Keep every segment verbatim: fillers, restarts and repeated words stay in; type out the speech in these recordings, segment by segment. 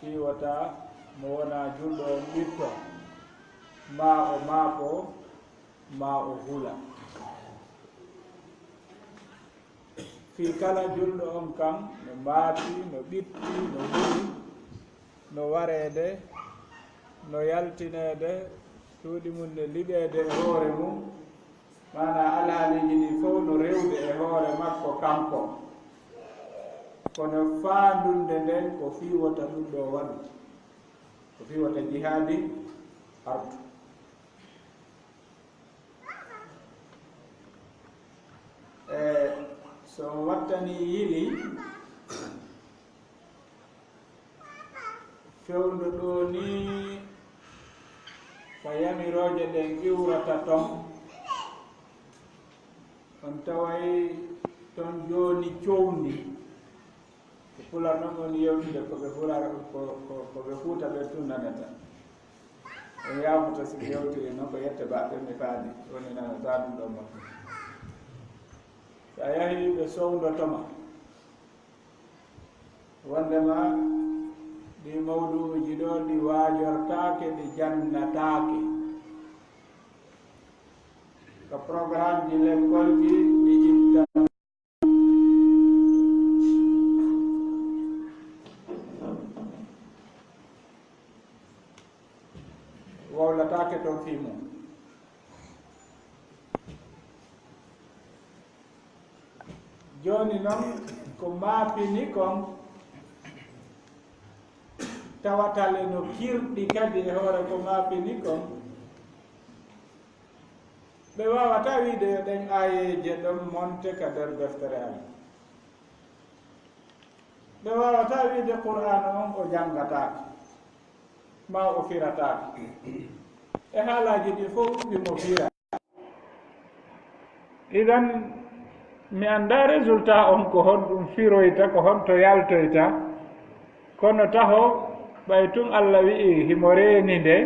Fii wota mo wonaa julɗo on ɓitto, maa o maako, maa o hula. Fii kala julɗo on kan no maaki, no ɓitti, no huli, no wareede, no yaltineede, cuuɗi mum ne liɓeede e hoore mum, maanaa alhaaliiji ɗin fow no rewde e hoore makko kanko. Kono faandunde nden ko fii wota ɗum ɗoo waɗu, ko fii wota jihaadi artu. E, so on wattanii yili, fewndo ɗoo nii ko yamirooje ɗen iwrata ton, on taway ton jooni cowndi. Ko pular non woni yewtude ko ɓe fulara, ko, ko, ko ɓe fuuta ɓe tun nanata. On yaafuta si ɓe yewtiri non ko yette baɗɗe mi faandi, woni nanata ɗum ɗon makko. So a yahii ɓe sowndoto ma, wondema ɗi mawduuji ɗoo ɗi waajortaake, ɗi jannataake. Ko programmeji lekkolji ɗi itta. Wowlataake ton fii mum. Jooni non, ko maapini kon, tawatale no kirɗi kadi e hoore ko maapini kon, ɓe waawataa wiide yo ɗen aayeeje ɗon monte ka nder deftere Alla. Ɓe waawataa wiide Qur'aana on o janngataake, maa o firataake. E haalaaji ɗin fow himo fira. Idan, mi anndaa résultat on ko honɗum firoyta, ko honto yaltoyta. Kono taho, ɓay tun Alla wi'i himo reeni nde,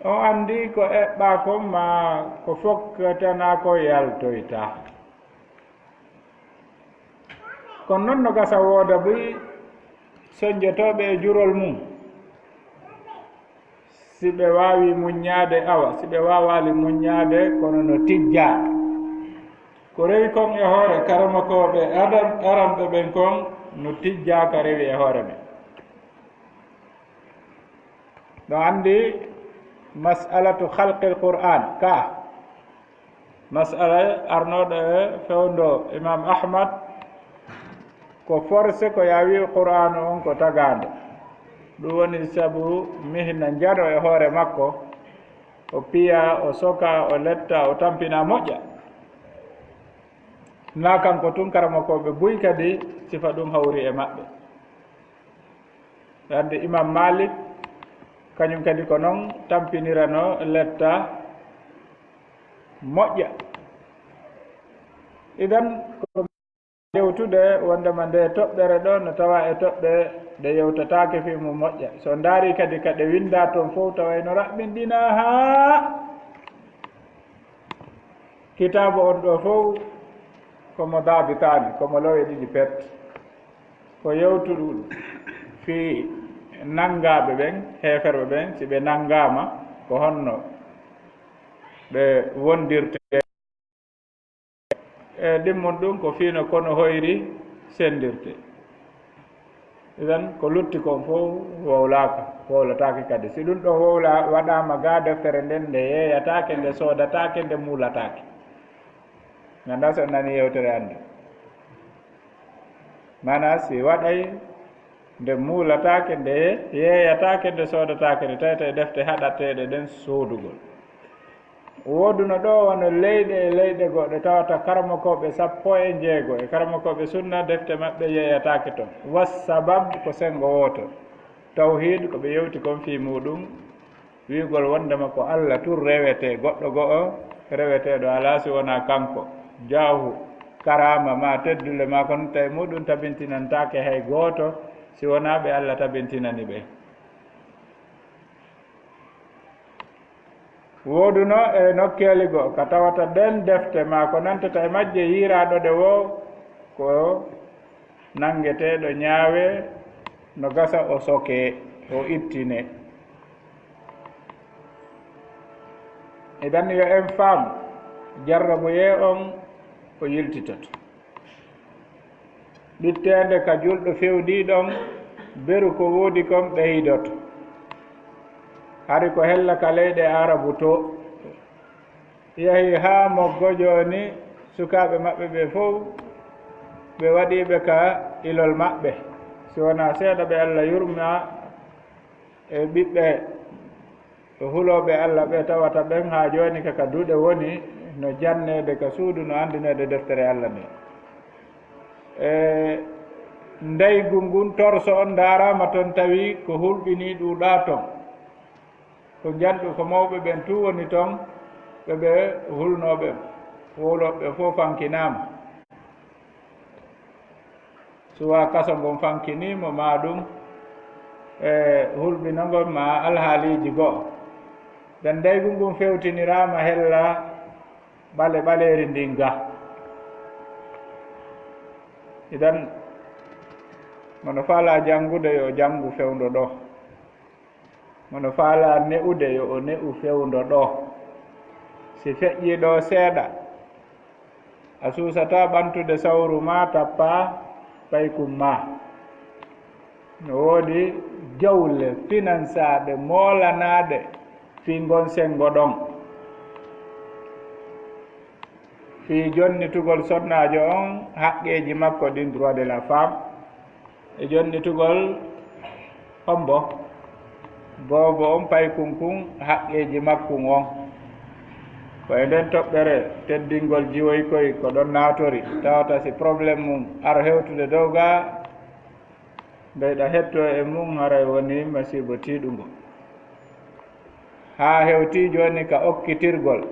on anndi ko eɓɓaa kon maa ko fokkatanaa kon yaltoyta. Kono non no gasa wooda buy sonjotooɓe e jurol mum. Si ɓe waawi muññaade, awa, si ɓe waawaali muññaade, kono no tijjaa. Ko rewi kon e hoore karamokooɓe aran-, aranɓe ɓen kon, no tijjaa ka rewi e hoore ɓen. No anndi mas'alatu khalqil Qur'an ka, mas'ala arnooɗo e fewndo Imam Ahmad, ko forcé ko yaa wi'u Qur'aanu on ko tagaando. Ɗum woni sabu mihna njano e hoore makko, o piya, o soka, o letta, o tampina moƴƴa. Naa kanko tun, karamokooɓe buy kadi sifa ɗum hawri e maɓɓe. Hande Imam Malik, kañum kadi ko non tampinirano letta moƴƴa. Idan, ko yewtude wondema nde toɓɓere ɗo no tawa e toɓɓe ɗe yewtataake fii mum moƴƴa. So ndaari kadi ka ɗe winda toon fof, taway no raɓɓinɗinaa haa Kitaabu on ɗoo fow ko mo daabitaani, ko mo lowe ɗiɗi pet. Ko yewtuɗo fii nanngaaɓe ɓen, heeferɓe ɓen, si ɓe nanngaama, ko honno ɓe wondirte. E ɗimmon ɗum ko fii no kono hoyri senndirte. Idan, ko lutti kon fof wowlaaka, wowlataake kadi. Si ɗum ɗoo wowla-, waɗaama gaa deftere nden, nde yeeyataake, nde soodataake, nde muulataake. Mi anndaa si on nani yewtere hannde. Maanaa, si waɗay, nde muulataake, nde yeeyataake, nde soodataake, nde tawete e defte haɗateeɗe ɗen soodugol. Wooduno ɗoo wano leyɗe e leyɗe goɗɗe tawata karamokooɓe sappo e njeego e karamokooɓe sunna defte maɓɓe yeeyataake ton. Wa sabab ko senngo wooto. Tawhiid ko ɓe yewti kon fii muuɗum, wi'ugol wonndema ko Alla tun rewetee, goɗɗo go'o reweteeɗo alaa si wonaa kanko. Jaahu, karaama maa teddule maa kon tawi muuɗum tabintinantaake hay gooto si wonaa ɓe Alla tabintinani ɓe. Wooduno e nokkeeli goo ka tawata ɗen defte maa ko nantata e majje yi'iraaɗo ɗe woo ko nanngeteeɗo ñaawee no gasa o sokee. o ittine. Idan yo en faam, jarraboyee on o yiltitoto. Ɓitteende ka julɗo fewndii ɗon, beru ko woodi kon ɓeydoto. Hari ko hella ka leyɗe Arabu to. Yahi haa moggo jooni, sukaaɓe maɓɓe ɓe fow, ɓe waɗii ɓe ka ilol maɓɓe. Si wonaa seeɗa ɓe Alla yurma e ɓiɓɓe hulooɓe Alla ɓe tawata ɓen haa jooni ka, ka duɗe woni, no janneede ka suudu, no anndineede deftere Alla nden. E ndaygu ngun, torso on ndaaraama ton, tawi ko hulɓinii ɗuuɗaa ton. Ko njanɗu, ko mawɓe ɓen tun woni ton, ɓe ɓe hulnooɓe, wowlooɓe fow fankinaama. Suwaa kaso ngon fankiniimo, maa ɗum e hulɓinongol, maa alhaaliiji goo. Nden ndaygu ngun fewtiniraama hella ɓale ɓaleeri ndin ga. Idan, mo no faalaa janngude, yo o janngu fewndo ɗoo. Mo no faalaa ne'ude, yo o ne'u fewndo ɗoo. Si feƴƴii ɗoo seeɗa, a suusataa ɓantude sawru maa, tappaa paykun maa. No woodi jawle finansaaɗe, moolanaaɗe fii ngon senngo ɗon. Fii jonnitugol sonnaajo on haqqeeji makko ɗin, droit de la femme, e jonnitugol hombo, boobo on paykun kun haqqeeji makkun on. Ko e nden toɓɓere teddingol jiwoykoy ko ɗon naatori, tawata si problème mun aro hewtude dow ga, ɓeyɗa hettoo e mun, haray woni masiibo tiiɗungo. Haa hewtii jooni ka okkitirgol.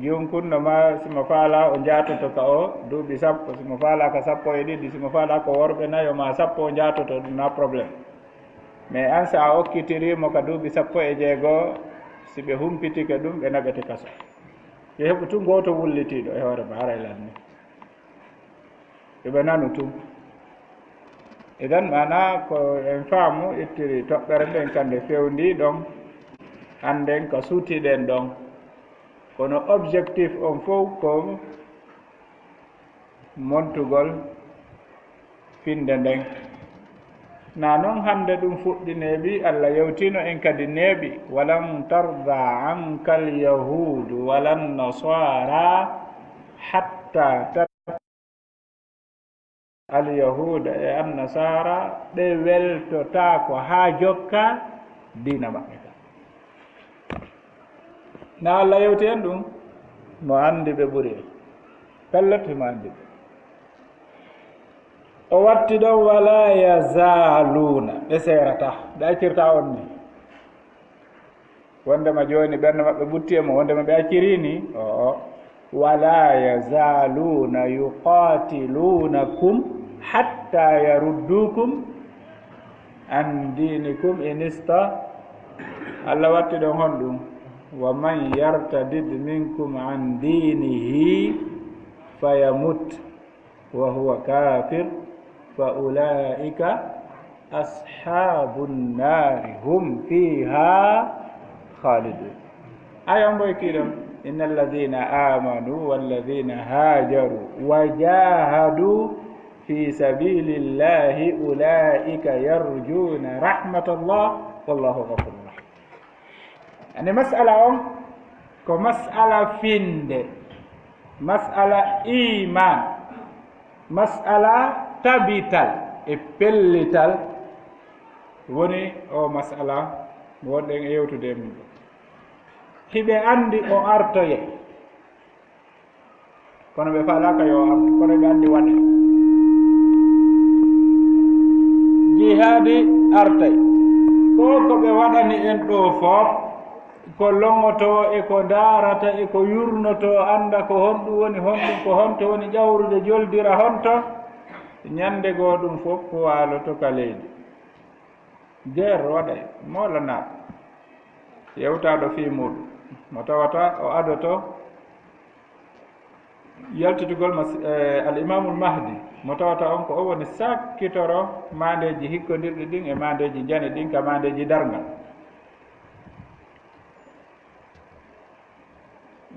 Jiwun kun no maa, si mo faalaa o njaatoto ka o duuɓi sappo, si mo faalaa ka sappo e ɗiɗi, si mo faalaa ko worɓe nayo maa sappo o njaatoto, ɗum na problème. Mais an, si a okkitirii mo ka duuɓi sappo e jeego, si ɓe humpitike ɗum, ɓe naɓete kaso. Yo heɓu tun gooto wullitiiɗo e hoore ma, haray lanni. Yo ɓe nanu tun. Idan, maanaa ko en faamu ittiri toɓɓere nden, ka nde fewndii ɗon, annden ka suutiɗen ɗon. Kono objectif on fow ko montugol finde nden. Na non hande ɗum fuɗɗi neeɓi, Allah yewtino en kadi neeɓi, "Walan tarda anka al-yahudu walan nasara hatta tat-" Al-yahuda e an-nasara, ɓe weltotaako haa jokka diina maɓɓe ka. Na Allah yewti en ɗum? Mo anndi ɓe ɓuri en. Pellet, himo anndi ɓe. O watti ɗon, "Wala yazaluna", ɓe seerata, ɓe accirta on ni. Wondema jooni ɓernde maɓɓe ɓutti e mo, wondema ɓe accirii ni? Oo. "Wala yazaluna yuqatilunakum hatta yaruddukum an dinikum in ista-", Allah watti ɗon honɗum? "Wa man yartadid minkum an dinihi fayamut wa huwa kafir, fa ulaika ashabun nari hum fiha khalidun." Aya on boy kiɗon, "Innal ladhina amanu wal ladhina hajaru wa jahadu fi sabilillahi ulaika yarjuna rahmatallah wallahu ghafurur rahim." Ani mas'ala on ko mas'ala finde, mas'ala iman, mas'ala tabital e pellital woni o mas'ala mo wonɗen e yewtude e mum. Hiɓe anndi o artoye, kono ɓe faalaaka yo artu, kono ɓe anndi waɗa. Jihaadi artay. Ko ko ɓe waɗani en ɗo fof, ko loŋoto e ko ndaarata e ko yurnoto, annda ko honɗum woni honɗum, ko honto woni ƴawrude, joldira honto. Ñande goo ɗum fof waaloto ka leydi. Guerre waɗay, moolanaaɗo, yewtaaɗo fii muuɗum, mo tawata o adoto Yaltitugol Masi-, eh, Al Imamul Mahdi, mo tawata on ko o woni sakkitoro maandeeji hikkondirɗi ɗin e maandeeji njani ɗin ka maandeeji darngal.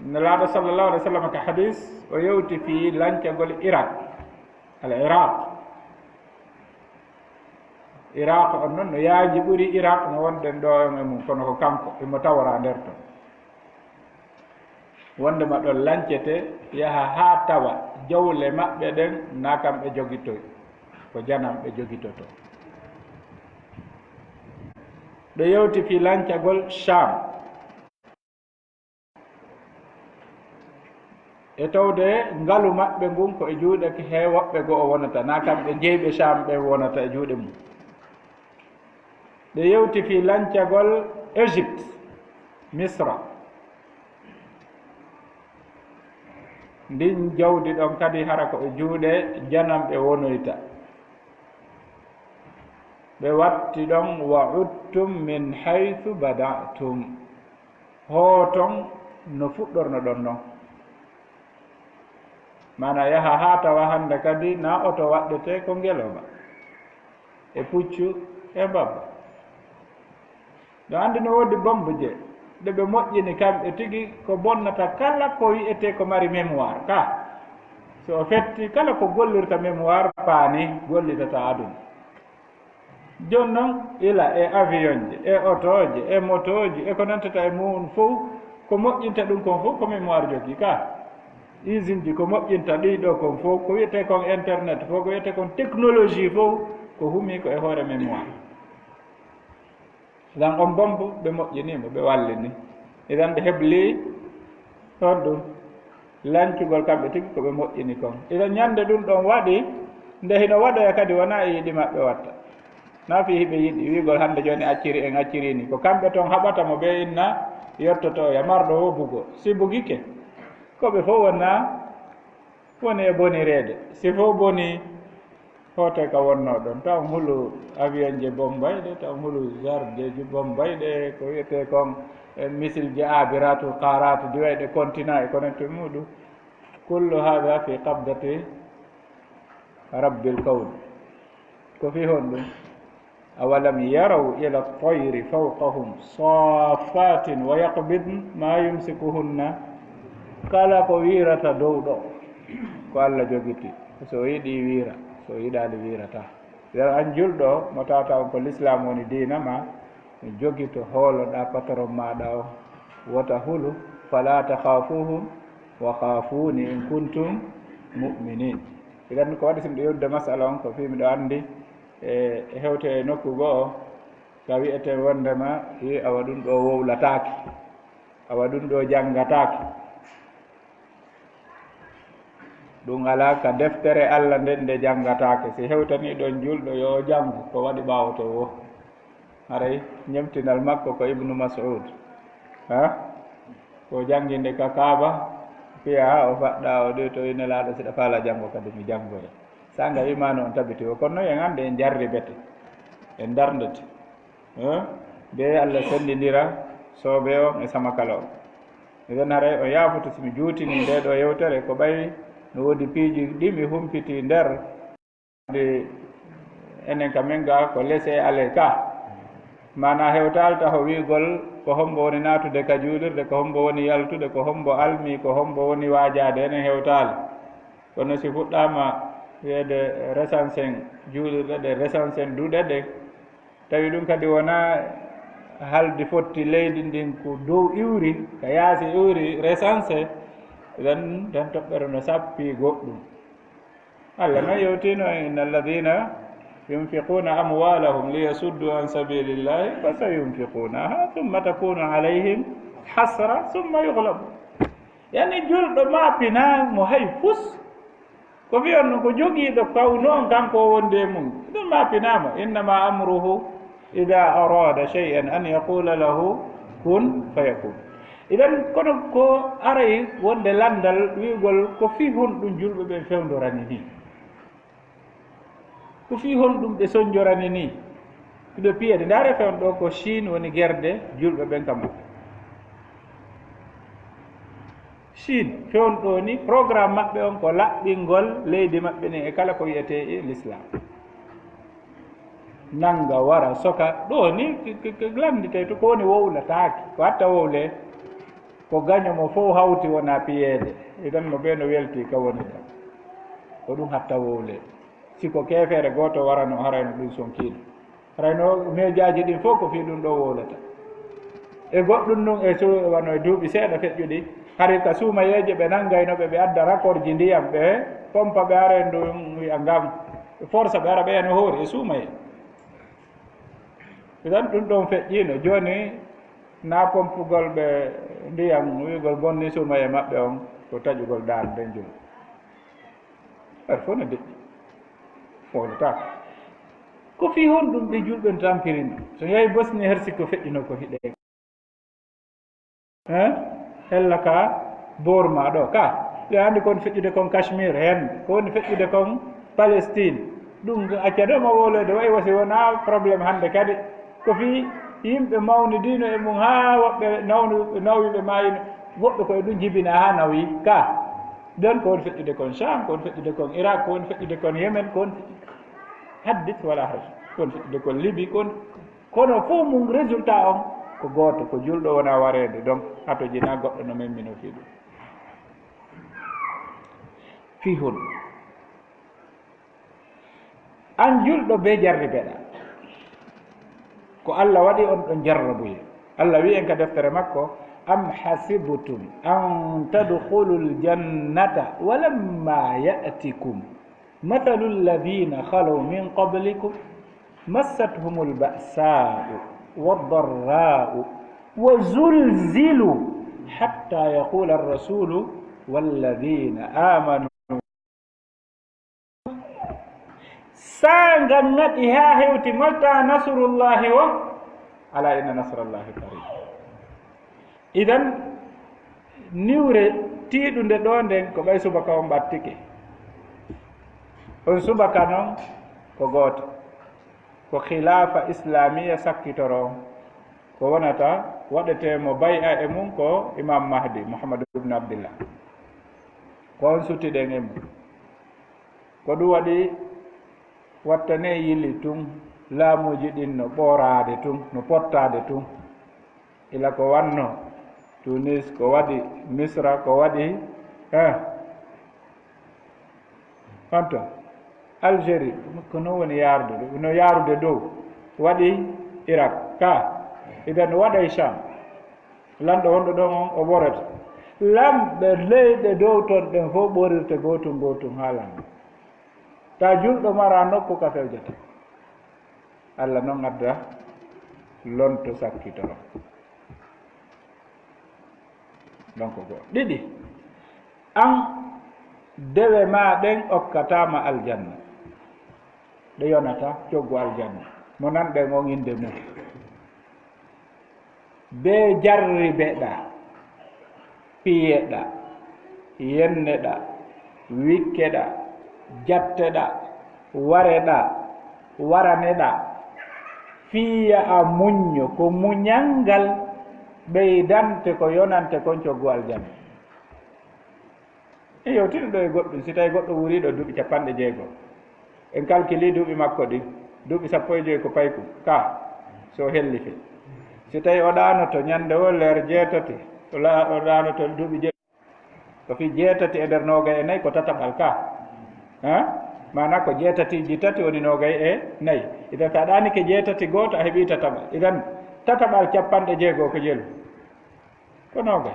Nelaaɗo sallallahu alaihi wasallam ka hadis, o yewti fii lancagol Irak, al Iraq. Iraq on non no yaaji ɓuri Iraq mo wonɗen ɗo e mum, kono ko kanko imo tawora nder ton. Wondema ɗon lancete, yaha haa tawa jawle maɓɓe ɗen, na kam ɓe jogitoy, ko janam ɓe jogitoto. Ɓe yewti fii lancagol Sham. E tawde ngalu maɓɓe ngun ko e juuɗe he woɓɓe goo wonata, na kamɓe jeyɓe Sham ɓe wonata e juuɗe mum. Ɓe yewti fii lancagol Égypte, Misra. Ndin jawdi ɗon kadi hara ko e juuɗe janam ɓe wonoyta. Ɓe watti ɗon, "Wa udtum min haythu bada'tum." Hooton no fuɗɗorno ɗon non. Maana yaha haa tawa hannde kadi na oto waɗɗete ko ngelooba. E puccu e mbabba. No anndi no woodi bombe je, ɗe ɓe moƴƴini kamɓe tigi ko bonnata kala ko wi'etee ko mari mémoire ka. So o fetti kala ko gollirta mémoire paani gollitata aduna. Jooni non ila e avion je, e otooje, e motooji, e ko nantata e muun fow, ko moƴƴinta ɗum kon fow ko mémoire jogii ka. Usine ji ko moƴƴinta ɗii ɗoo kon fow, ko wi'etee kon internet fow, ko wi'etee kon technologie fow, ko humii ko e hoore mémoire. Idan on bombe ɓe moƴƴinii mo, ɓe wallini. Idan ɓe hebli honɗum? Lancugol kamɓe tigi ko ɓe moƴƴini kon. Idan ñande ɗum ɗon waɗi, nde hino waɗoya kadi wonaa e yiɗi maɓɓe watta. Na fii hiɓe yiɗi wi'ugol hannde jooni acciri en, acciri ni. Ko kamɓe ton haɓata mo ɓe inna yottotoya, marɗo wo bugo. Si bugike, ko ɓe fow wonnaa woni e bonireede. Si fow bonii, hootee ka wonnoo ɗon. Taw on hulu avion je Bombay ɗe, taw on hulu zarde ji Bombay ɗe, ko wi'etee kon, e, missile je aabiraatul qaaraatu, diwayɗe continent e ko nanndi muɗum. Kullu haadha fi qabdati rabbil kawn. Ko fii honɗum? Awalam yaraw ila tayri fawqahum saffatin wa yaqbidn ma yumsikuhunna. Kala ko wiirata dow ɗo, ko Allah jogiti. So o yiɗi wiira, so o yiɗaali wiirata. Nder an julɗo mo tawata on ko Lislaam woni diina ma, jogito hooloɗaa patron maaɗa o, wota hulu, fala takhafuhum wa khafuni in kuntum mu'minin. Idan ko waɗi si miɗo yewtude masala on ko fii miɗo anndi e, e hewte e nokku go'o, ka wi'etee wondema, i awa ɗum ɗo wowlataake, awa ɗum ɗo janngataake. Ɗum alaa ka deftere Allah nden nde janngataake. Si hewtanii ɗon julɗo yo o janngu, ko waɗi ɓaawo to wo? Haray ñemtinal makko ko Ibnu Mas'ud. Ha? Ko jannginde ka Kaaba, fiya haa o faɗɗa o ɗoyto ine laaɗo siɗa faala janngo kadi mi janngore. Sanga imaanu on tabiti o. Kono noon en anndi en jarribete, en darndete. Eh? Be Allah senndindira soobe on e samakala on. Miɗen haray on yaafoto si mi juutini nde ɗo yewtere ko ɓay no woodi piiji ɗi mi humpiti nder. Ɗi enen ka men ga ko laisser aller ka. Maana hewtaali taho wi'ugol ko hombo woni naatude ka juulirde, ko hombo woni yaltude, ko hombo almi, ko hombo woni waajaade, enen hewtaali. Kono si fuɗɗaama wi'eede recensen juulirɗe ɗe, recensen duɗe ɗe, tawi ɗum kadi wonaa haldi fotti leydi ndin ko dow iwri, ka yaasi iwri, recense, ɗen, ɗen toɓɓere no sappi goɗɗum. Allah noon yewtino, "Inna alladhina yunfiquna amwalahum liyasuddu an sabilillahi fasayunfiqunaha thumma takunu alayhim hasra thumma yughlabun." Yani julɗo maapinaa mo hay fus, ko wiyon ɗum ko jogiiɗo kaw noon kanko o wondi e mum. Ɗum maapinaama, "Innama amruhu ida arada shay'an an yaqula lahu kun fayakun." Idan kono ko aray wonde lanndal wi'ugol ko fii honɗum julɓe ɓen fewndorani nii? Ko fii honɗum ɓe sonjorani nii? Hiɓe piyade. Ndaare fewn ɗo ko Chine woni gerde julɓe ɓen kam. Chine, toon ɗo ni, programme maɓɓe on ko laɓɓingol leydi maɓɓe ni e kala ko wiyetee e l'islam. Nanga, wara, soka, ɗo ni, k-, k-, k-, lannditee to ko woni wowlataake, ko hatta wowle, ko gaño mo fof hawti wona piyeede. Idan mo ɓe no welti ka woni ɗo. Ko ɗum hatta wowle. Si ko keefeere gooto warano, harayno ɗum sonkiino. Harayno mejaaji ɗin fof ko fii ɗum ɗo wowlata. E goɗɗum ɗum e su-, wano e duuɓi seeɗa feƴƴuɗi, hari ka suumayeeje ɓe nanngayno ɓe, ɓe adda rakorji ndiyam, ɓe pompa, ɓe ara e ndun wi'a ngam forsa, ɓe ara ɓe yana hoori e suumayee. Idan ɗum ɗon feƴƴiino. Jooni na pompugol ɓe ndiyam, wi'ugol bonni suumayee maɓɓe on ko taƴugol daan nden jooni. Ɓer fof no deƴƴi. Fowlataako. Ko fii honɗum ɓe julɓe no tampirino? So yahi Bosnie Hersik ko feƴƴuno ko hiɗe. Hein? Hella ka Burma ɗo ka. Ɓe anndi ko woni feƴƴude kon Kashmir heen, ko woni feƴƴude kon Palestine. Ɗum acca ɗo ma wowloyde, wayi wasi wona problème hannde kadi. Ko fii yimɓe mawnidiino e mum haa woɓɓe nawnu-, nawi ɓe maayino. Woɓɓe ko e ɗum jibina haa nawi ka. Nden ko woni feƴƴude kon Sham, ko woni feƴƴude kon Irak, ko woni feƴƴude kon Yemen, ko woni feƴƴude haddis wala haraj. Ko woni feƴƴude kon Libi, ko woni, kono fof mum résultat on ko gooto, ko julɗo wona wareede. Donc, hatojina goɗɗo no memmino fii ɗum. Fii hon? An julɗo, be jarribeɗa. Ko Allah waɗi on ɗon jarrabuye. Allah wi'i en ka deftere makko, "Am hasibtum an tadkhulul jannata walamma ya'tikum mathalu alladhina khalaw min qablikum massathumul ba'sa'u wad-darra'u wa zulzilu hatta yaqula ar-rasulu walladhina amanu." Saanga ŋaɗi haa hewti, "Mata nasrullahi?" O, "Ala inna nasrallahi qarib." Idan, niwre tiiɗunde ɗo nden ko ɓay subaka on ɓattike. On subaka non ko gooto. Ko khilaafa islamiya sakkitoro on. Ko wonata waɗetee mo bay'a e mum ko Imam Mahdi, Muhammad ibn Abdillah. Ko on sutiɗen e mum. Ko ɗum waɗi wattane yili tun, laamuuji ɗin no ɓooraade tun, no pottaade tun. Ila ko wanno Tunis, ko waɗi Misra, ko waɗi, eh, honto? Algérie, ko non woni yaarude, no yaarude dow, waɗi Irak, ka, idan no waɗa e Sham. Lanɗo wonɗo ɗon on, o ɓorete. Lamɓe leyɗe dow ton ɗen fof ɓorirte gootun gootun haa lanɗo. Ta julɗo mara nokku ka fewjata. Allah non adda lonto sakkitoro. Donc, ko ɗiɗi, an dewe ma ɗen okkatama aljanna. Ɗe yonata coggu aljanna. Mo nanɗen on innde mum. Be jarribeɗa, piyeɗa, yenneɗa, wikkeɗa, jatteɗa, wareɗa, waraneɗa, fiya a muñño, ko muñal ngal ɓeydante ko yonante kon coggu aljanna. En yewtino ɗo e goɗɗum, si tawi goɗɗo wuuriiɗo duuɓi capanɗe jeego, en kalkili duuɓi makko ɗin, duuɓi sappo e joyi ko payku, ka, so o hellifi. Si tawi o ɗaanoto ñande o leer jeetati, o la-, o ɗaanoto duuɓi jeetati, ko fii jeetati e nder noogay e nayi ko tataɓal ka. Ha? Maanaa ko jeetatiiji tati woni noogay e nayi. Idan, si a ɗaanike jeetati gooto, a heɓii tataɓal. Idan, tataɓal capanɗe jeego ko jelu. Ko noogay.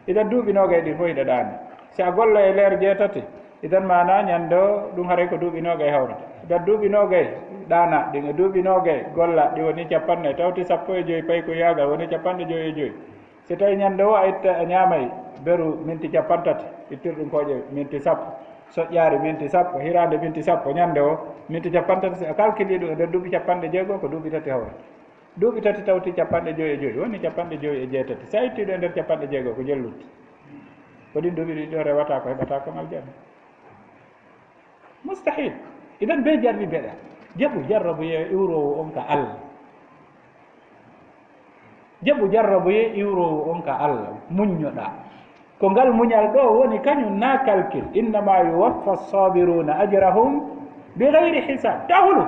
Idan duuɓi noogay ɗin fof hiɗa ɗaani. Si a golla e leer jeetati, idan maanaa ñande o ɗum haray ko duuɓi noogay hawrata. Idan duuɓi noogay ɗaana ɗin e duuɓi noogay golla ɗi woni capanɗe, tawti sappo e joyi paykuyaagal woni capanɗe joyi e joyi. Si tawi ñande o a itta, a ñaamay beru minti capantati, ittir ɗum kooƴe minti sappo, soƴƴaari minti sappo, hiraande minti sappo, ñande o minti capantati, si a kalkili ɗum e nder duuɓi capanɗe jeego ko duuɓi tati hawrata. Duuɓi tati tawti capanɗe joyi e joyi, woni capanɗe joyi e jeetati. Si a itti ɗo e nder capanɗe jeego, ko jellutti. Ko ɗin duuɓi ɗiɗi ɗo rewata ko heɓata kon aljanna. Mustahil. Idan be jarribeɗa. Jaɓu jarrabuye iwroowo on ka Allah. Jaɓu jarrabuye iwroowo on ka Allah. Muññoɗa. Ko ngal muñal ɗo woni kañum na calcul. Innama yuwaffa sabiruna ajrahum bi gayri hisab. Ta hulu.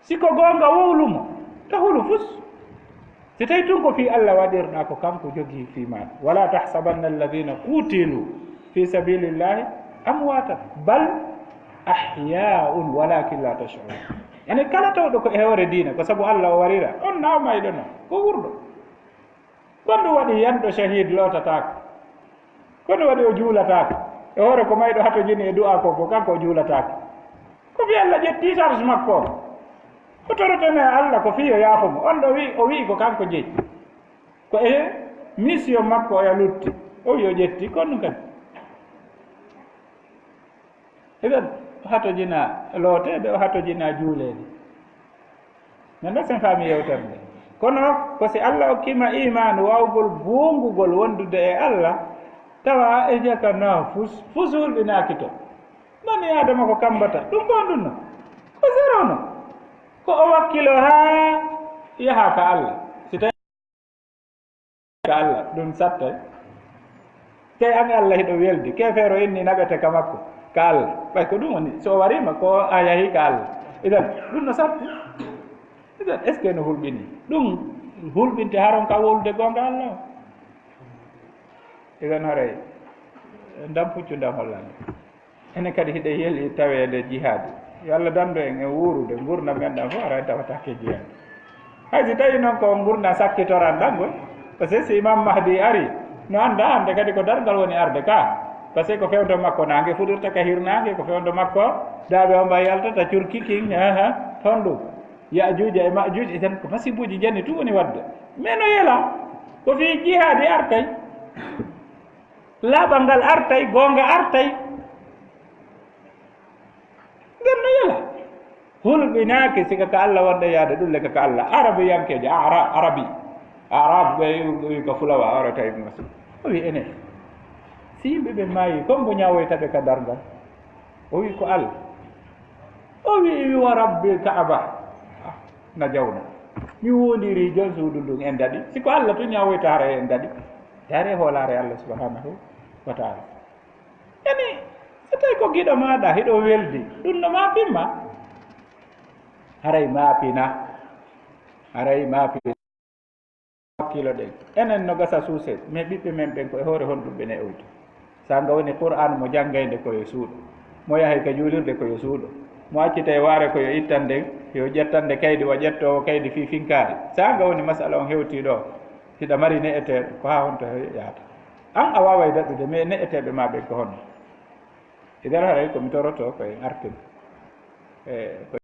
Si ko goonga, wowlu mo. Ta hulu fus. Si tawi tun ko fii Allah waɗirɗa, ko kanko jogii fii maaɗa. Wala tahsabanna alladhina qutilu fi sabilillahi amwatan, bal ahya'un walakin la tash'urun. Yani kala tawɗo ko e hoore diina, ko sabu Allah o warira, on na o mayɗo no, ko wurɗo. Ko ɗum waɗi yanɗo shahid lootataako. Ko ɗum waɗi o juulataako. E hoore ko mayɗo hatojini e du'a ko, ko kanko o juulataako. Ko fii Allah ƴetti charge makko on. O torotene Allah ko fii yo yaafo mo. On ɗo wi-, o wi'i ko kanko jeyi. Ko e mission makko oya lutti. O wi o ƴetti, ko ɗum kadi. Idan, o hatojina looteede, o hatojina juuleede. Min ɗo sen faami yewtere nde. Kono, ko si Allah okkima imaanu, waawgol goongugol wondude e Allah, tawa e jaka na fus, fus hulɓinaaki to. Bani Aadama ko kambata, ɗum ko ɗum no. Ko zéro no. Ko o wakkilo haa yaha ka Allah. Si tawi ka Allah, ɗum sattay. Kay an Allah hiɗo weldi, ke feero inni naɓete ka makko, ka Allah. Ɓay ko ɗum woni, so o wariima, ko a yahi ka Allah. Idan, ɗum no satti. Idan, est-ce que no hulɓini? Ɗum hulɓinte haron ka wowlude goonga Allah o. Idan, haray, ndam puccu, ndam hollande. Enen kadi hiɗen yeli taweede jihaadi. Yo Allah dandu en e wuurude, ngurndan men ɗan fof, hara en tawataake jihaadi. Hay si tawi noon ko ngurndan sakkitoran ɗan ngol, parce que si Imam Mahdi ari, no annda hannde kadi ko darngal woni arde ka. Parce que ko fewndo makko naange fuɗirta ka hirnaange, ko fewndo makko daaɓe o mba yaltata curki kin, aha, honɗum? Yaajuuja e Maajuuj, e tan ko masiibuuji janni tun woni waɗde. Mais no yela, ko fii jihaadi artay. Laaɓal ngal artay, goonga artay. Nden no yela. Hulɓinaaki sika ka Allah wonɗen yaade ɗulle ka ka Allah. Arabiyankeejo, Ara-, Arabi. Arab ɓe wi ko fulawa, ora tawi mo. O wi enen. Si yimɓe ɓe maayi, kon mbo ñaawoyta ɓe ka darngal? O wi ko Allah. O wi, wi wa Rabbil Kaaba. Ah, na jawna. Mi wondiri jon suudu ndun en daɗi. Si ko Allah tun ñaawoyta hara en daɗi. Dare hoolaare Allah subhanahu wa ta'ala. Yani, so tawi ko giɗo maaɗa, hiɗo weldi, ɗum no maapin ma. Haray maapina. Haray maapina. Hakkilo ɗen. Enen no gasa suuse, mais ɓiɓɓe men ɓen ko e hoore honɗum ɓe ne'oyta? Sanga woni Qur'an mo janngaynde ko yo suuɗo. Mo yahay ka juulirde ko yo suuɗo. Mo accitay waare ko yo ittande, yo ƴettande kaydi, wa ƴettoowo kaydi fii finkaari. Sanga woni masala on hewtii ɗo. Hiɗa mari ne'eteeɗo, ko haa honto yahata? An a waaway daɗɗude, mais ne'eteeɓe ma ɓen ko honno? Idan haray ko mi toroto ko en artin. E, ko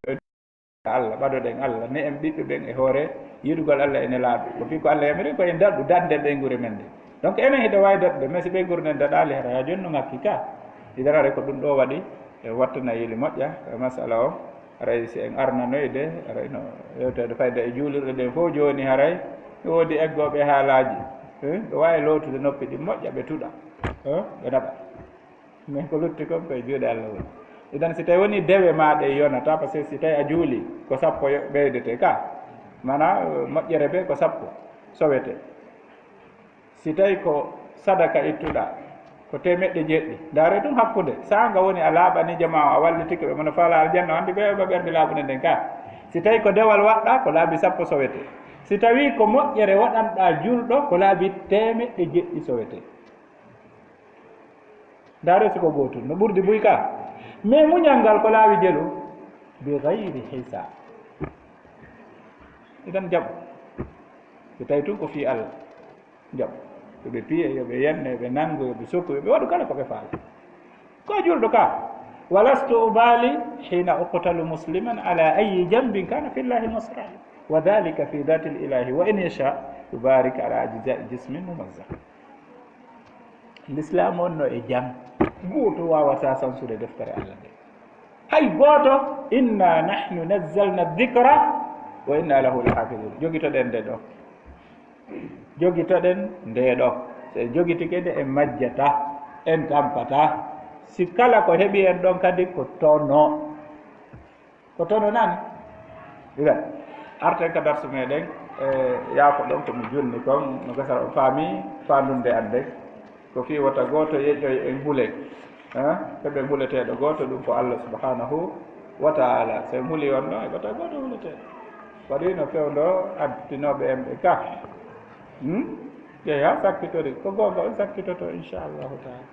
Allah, ɓadoɗen Allah, ne en ɓiɓɓe ɓen e hoore yiɗugol Allah e nelaaɗo. Ko fii ko Allah yamiri ko en daɗɗu, daɗden ɓeynguure men nde. Donc enen hiɗa waawi daɗɗude, mais si ɓeynguure nden daɗaali, hara haa jooni no ŋakki ka. Idan haray ko ɗum ɗo waɗi, e wattana yeli moƴƴa, e masala o. Haray si en arnanoyde, haray no yewteede fayda e juulirɗe ɗen fof jooni, haray no woodi eggooɓe haalaaji. Eh, ɓe waawi lootude noppi ɗin moƴƴa, ɓe tuɗa. Eh, ɓe naɓa. Mais ko lutti kon koye juuɗe Allah woni. Idan si tawi woni dewe ma ɗe yonata, parce que si tawi a juuli, ko sappo yo-, ɓeydete ka. Mana, eh, moƴƴere be ko sappo sowete. Si tawi ko sadaka ittuɗa, ko teemeɗɗe jeeɗiɗi. Ndaare ɗum hakkunde. Saanga woni a laaɓani jamaa o, a wallitike ɓe, mono faala aljanna, o anndi ɓe yoɓa ɓernde laaɓunde nden ka. Si tawi ko dewal waɗɗa, ko laabi sappo sowete. Si tawi ko moƴƴere waɗanɗa julɗo, ko laabi teemeɗɗe jeeɗiɗi sowete. Ndaare si ko gootum, no ɓurdi buy ka. Mais muñal ngal ko laawi jelu, bi gayri hisab. Idan jaɓu. Si tawi tun ko fii Allah. Jaɓu. Yo ɓe piye, yo ɓe yenne, yo ɓe nanngu, yo ɓe sokku, yo ɓe waɗu kala ko ɓe faala. Ko julɗo ka. Walastu ubali hina uqtalu musliman ala ayi jambin kana fillahi masra'i. Wa dhalika fi dhati al-ilahi wa in yasha yubarik ala ajza'i jismin mumazzaq. L'islam on no e jam. Gooto waawata sansude deftere Allah nde. Hay gooto, inna nahnu nazzalna dhikra wa inna lahu lahafidun. Jogitoɗen nde ɗo. Jogitoɗen nde ɗo. So en jogitike nde, en majjata, en tampata. Si kala ko heɓi en ɗon kadi ko tono. Ko tono nani? Idan, arten ka darsu meɗen, e, yaafo ɗon ko mi julni kon, no gasara on faami, faandunde an nden. Ko fii wota gooto yeƴoy en hule, eh, heɓen huleteeɗo gooto, ɗum ko Allah subhanahu wa ta'ala. So en huli on ɗon, heɓata gooto huleteeɗo. Waɗi no fewndo addutinooɓe en ɓe ka. Hmm? Jeyaa sakkitori, ko goonga on sakkitoto, inchallahu ta'ala.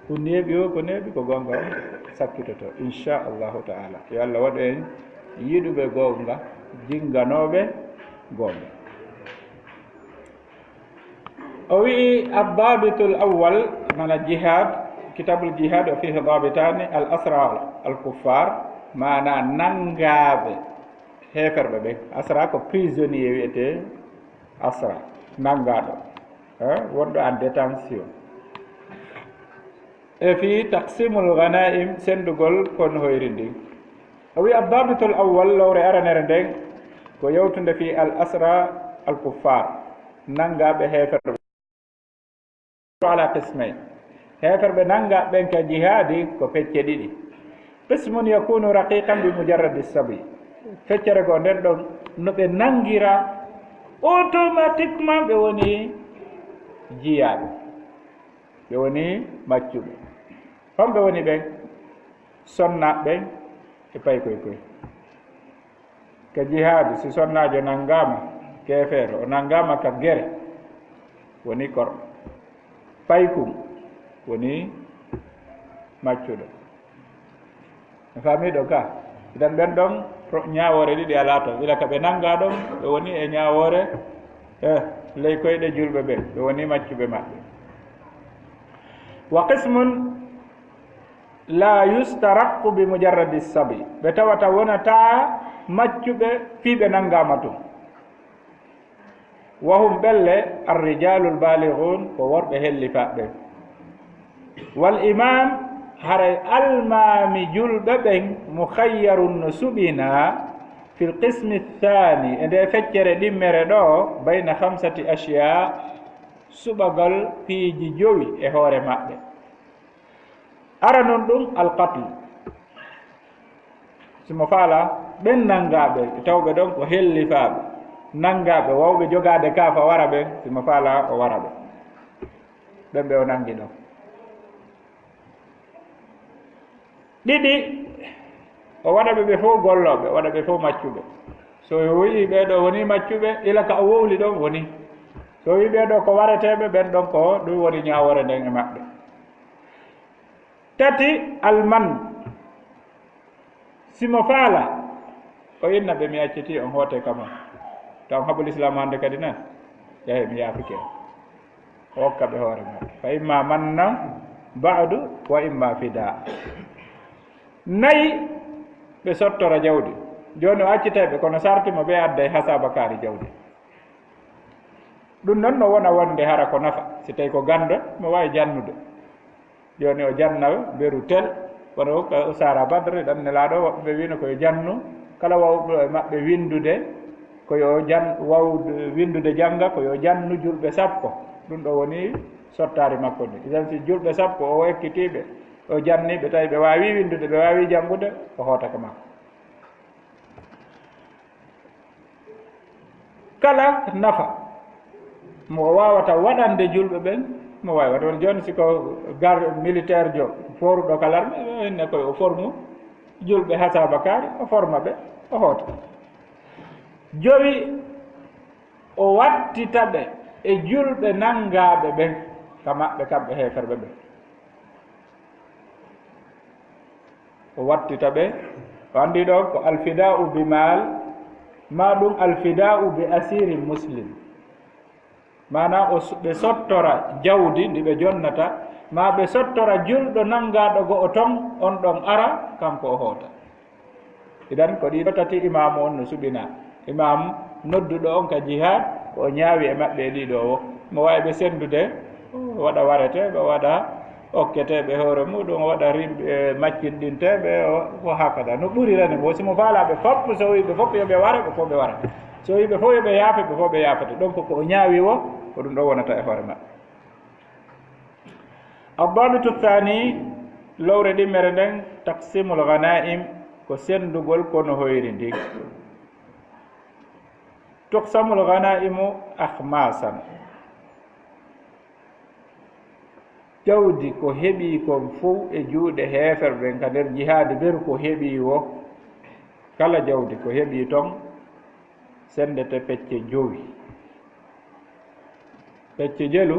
Ko neeɓi o, ko neeɓi, ko goonga on sakkitoto, inchallahu ta'ala. Yo Allah waɗu en yiɗuɓe goonga, jinnganooɓe goonga. O wi'i, "Addabitul awwal, mana jihad, kitabul jihad, o fihi dabitani, al asra al kuffar, mana nanngaaɓe heeferɓe ɓen." Asra ko prisonnier wi'ete asra, nanngaaɗo, eh, wonɗo en détention. E fii taqsimul ghanaim, senndugol kon hoyri ndin. O wi'i, "Addabitul awwal, lowre aranere nden, ko yewtunde fii al asra al kuffar, nanngaaɓe heeferɓe, ala qismayn." Heeferɓe nanngaaɓe ɓen ka jihaadi ko pecce ɗiɗi. "Qismun yakunu raqiqan bi mujarradi sabi." Feccere goo nden ɗon, no ɓe nanngira, automatiquement ɓe woni jiyaaɓe. Ɓe woni maccuɓe. Homɓe woni ɓen? Sonnaaɓe ɓen e paykoy koy. Ka jihaadi, si sonnaajo nanngaama, keefeero, o nanngaama ka gere, woni korɗo. Paykun woni maccuɗo. Mi faamii ɗo ka? Idan ɓen ɗon pro-, ñaawoore ɗiɗi alaa ton. Ila ka ɓe nanngaa ɗon, ɓe woni e ñaawoore, eh, ley koyɗe julɓe ɓen, ɓe woni maccuɓe maɓɓe. "Wa qismun la yustaraqu bi mujarradi sabi." Ɓe tawata wonata maccuɓe fii ɓe nanngaama tun. "Wa hum, ɓen le, arrijalul balighun, ko worɓe hellifaaɓe ɓen. Wal imam, haray almaami julɓe ɓen, mukhayyarun, no suɓinaa, fil qismi thani, e nde feccere ɗimmere ɗo, bayna khamsati ashya, suɓagol piiji jowi e hoore maɓɓe." Aranun ɗum, alqatl. Si mo faala, ɓen nanngaaɓe, tawɓe ɗon ko hellifaaɓe, nanngaaɓe, wawɓe jogaade kaafa wara ɓen, si mo faala, o wara ɓe. Ɓen ɓe o nanngi ɗon. Ɗiɗi, o waɗa ɓe ɓe fof gollooɓe, o waɗa ɓe fof maccuɓe. So o wi'i ɓee ɗoo woni maccuɓe, ila ka o wowli ɗon woni. So o wi'i ɓee ɗoo ko wareteeɓe, ɓen ɗon ko ɗum woni ñaawoore nden e maɓɓe. Tati, alman. Si mo faala, o inna ɓe, "Mi accitii on, hoote kam on." Taw haɓu Lislaam hannde kadi nan, yahe mi yaafike on. O hokka ɓe hoore maɓɓe. Fa imma mannan ba'du, wa imma fidaa. Nayi, ɓe sottora jawdi. Jooni o accitay ɓe, kono sarti mo ɓe adday hasaaba kaari jawdi. Ɗum noon no wona wonde hara ko nafa. Si tawi ko ganndo, mo waawi jannude. Jooni o janna beru tel, wano ka usaara Badre, ɗan Nelaaɗo, woɓɓe ɓe wiino ko yo jannu, kala wawɗo e maɓɓe winndude, ko yo jan-, waw-, winndude jannga, ko yo jannu julɓe sappo. Ɗum ɗo woni sottaari makko ndi. Idan si julɓe sappo o ekkitii ɓe, o janni ɓe, tawi ɓe waawi winndude, ɓe waawi janngude, o hoota ka makko. Kala nafa mo o waawata waɗande julɓe ɓen, mo waawi waɗde. Woni jooni, si ko garde militaire jo, foruɗo ka larme, inne koye o formu julɓe hasaaba kaari, o forma ɓe, o hoota. Jowi, o wattita ɓe e julɓe nanngaaɓe ɓen ka maɓɓe, kamɓe heeferɓe ɓen. O wattita ɓe, o anndi ɗo ko alfida'u bi maal, ma ɗum alfida'u bi asirin muslim. Maanaa o s-, ɓe sottora jawdi ndi ɓe jonnata, ma ɓe sottora julɗo nanngaaɗo go'o ton, on ɗon ara, kanko o hoota. Idan ko ɗiɗo tati imaamu on no suɓinaa. Imaamu nodduɗo on ka jihaad, ko o ñaawi e maɓɓe e ɗiɗo o. Mo waawi ɓe senndude, o waɗa wareteeɓe, o waɗa okketeeɓe hoore muɗum, o waɗa rimɓe, e, maccinɗinteeɓe, o, ko hakada. No ɓuri rene mo, si mo faalaa ɓe fof, so o wi'i ɓe fof yo ɓe ware, ɓe fof ɓe wara. So o wi'i ɓe fof yo ɓe yaafe, ɓe fof ɓe yaafete. Donc ko o ñaawi o, ko ɗum ɗo wonata e hoore maɓɓe. Addabitu thani, lowre ɗimmere nden, taqsimul ghanaim, ko senndugol kono hoyri ndin. Tuqsamul ghanaimu akhmasan. Jawdi ko heɓii kon fow e juuɗe heeferɓe ɓen ka nder jihaadi, ɓeru ko heɓii woo, kala jawdi ko heɓii ton, senndete pecce jowi. Pecce jelu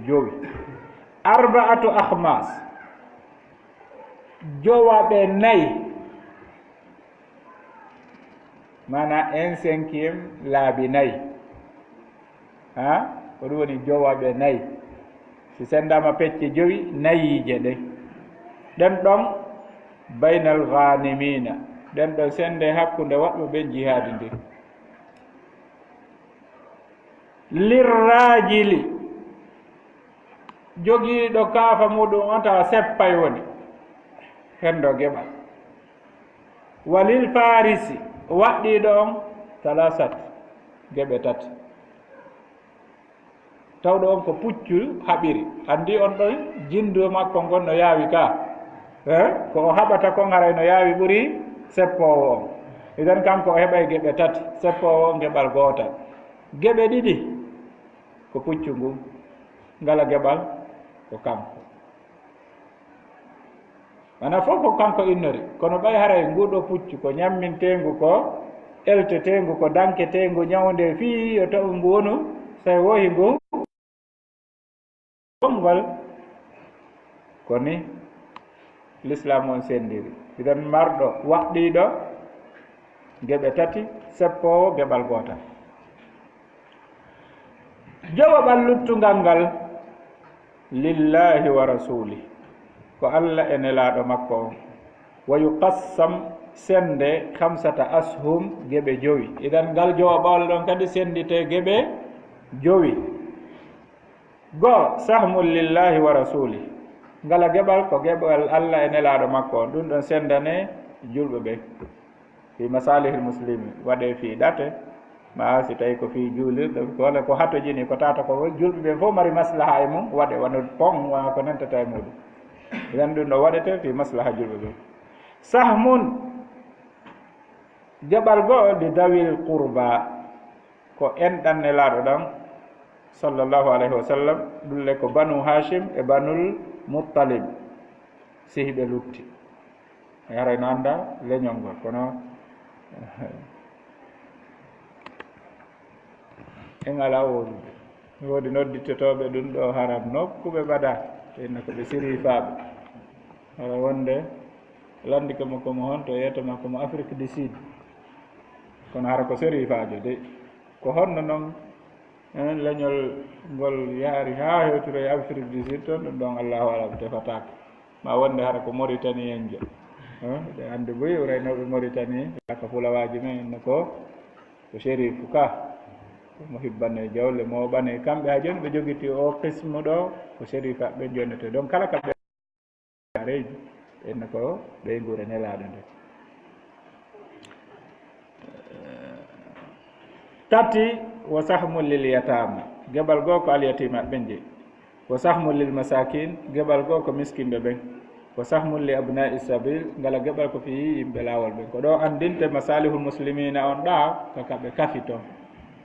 jowi. Arba'atu akhmas, jowaɓe nayi, maanaa un cinquième laabi nayi. Ha? Ko ɗum woni jowaɓe nayi. Si senndaama pecce jowi, nayiije ɗen. Ɗen ɗon, baynal ghanimina. Ɗen ɗon sennde hakkunde waɗɓe ɓen jihaadi ndin. Lirrajili, jogiiɗo kaafa muuɗum on tawa seppay woni, henndo geɓal. Walil farisi, waɗɗiiɗo on, talasat, geɓe tati. Tawɗo on ko puccu haɓiri. Anndi on ɗon jinndu makko ngon no yaawi ka. Eh? Ko o haɓata kon haray no yaawi ɓuri seppoowo on. Idan kanko o heɓay geɓe tati, seppoowo on geɓal gootal. Geɓe ɗiɗi ko puccu ngun. Ngala geɓal ko kanko. Maanaa fow ko kanko innori, kono ɓay haray nguu ɗoo puccu ko ñamminteengu, ko elteteengu, ko danketeengu ñawnde fii yo taw ngu wonu, so woohi ngu konngol. Ko ni Lislaam on senndiri. Idan marɗo waɗɗiiɗo geɓe tati, seppoowo geɓal gootal. Jowaɓal luttungal ngal, lillahi wa rasuli, ko Alla e Nelaaɗo makko on. Wa yuqassam, sennde, khamsata ashum, geɓe jowi. Idan ngal jowaɓal ɗon kadi senndite geɓe jowi. Goo, sahmun lillahi wa rasuli. Ngala geɓal ko geɓal Alla e Nelaaɗo makko on. Ɗum ɗon senndane julɓe ɓen. Fi masalihil muslimi, waɗe fi ɗate, ma si tawi ko fi juulirɗe, ko wala ko hatojini, ko tata ko julɓe ɓen fof mari maslaha e mum, waɗe wano pon, wano ko nantata e muɗum. Idan ɗum ɗo waɗete fi maslaha julɓe ɓen. Sahmun, geɓal goo, li dawil qurba, ko enɗan Nelaaɗo ɗan, sallallahu alayhi wa sallam, ɗulle ko Banu Hashim e Banul Muttalib, si hiɓe lutti. Haray no annda leñol ngol, kono en alaa woodude. Woodi nodditotooɓe ɗum ɗo haram nokku ɓe mbaɗa, ɓe inna ko ɓe sirifaaɓe. Hara wonde lanndike mo komo honto, yeeto ma komo Afrique du Sud. Kono hara ko serifaajo de. Ko honno non, eh, leñol ngol yaari haa hewtiro e Afrique du Sud toon, ɗum ɗon Allahu alam tefataako. Ma wonde hara ko Mauritanienjo. Eh, eɗen anndi buy reynooɓe Mauritanie, ka fulawaaji men, inna ko, ko Sherifu ka. Mo hibbane jawle, mo ɓane. Kamɓe haa jooni ɓe jogiti o qismu ɗo, ko Sherifa ɓe jonete. Donc kala ka ɓe reeji, inna ko ɓeynguure Nelaaɗo nde. Tati, wa sahmun lil yatama. Geɓal goo ko alyatimaɓe ɓen jeyi. Wa sahmun lil masakin, geɓal goo ko miskinɓe ɓen. Wa sahmun li abnai sabil, ngala geɓal ko fii yimɓe laawol ɓen. Ko ɗo anndinte masalihul muslimina on ɗa, ka, ka ɓe kafi toon.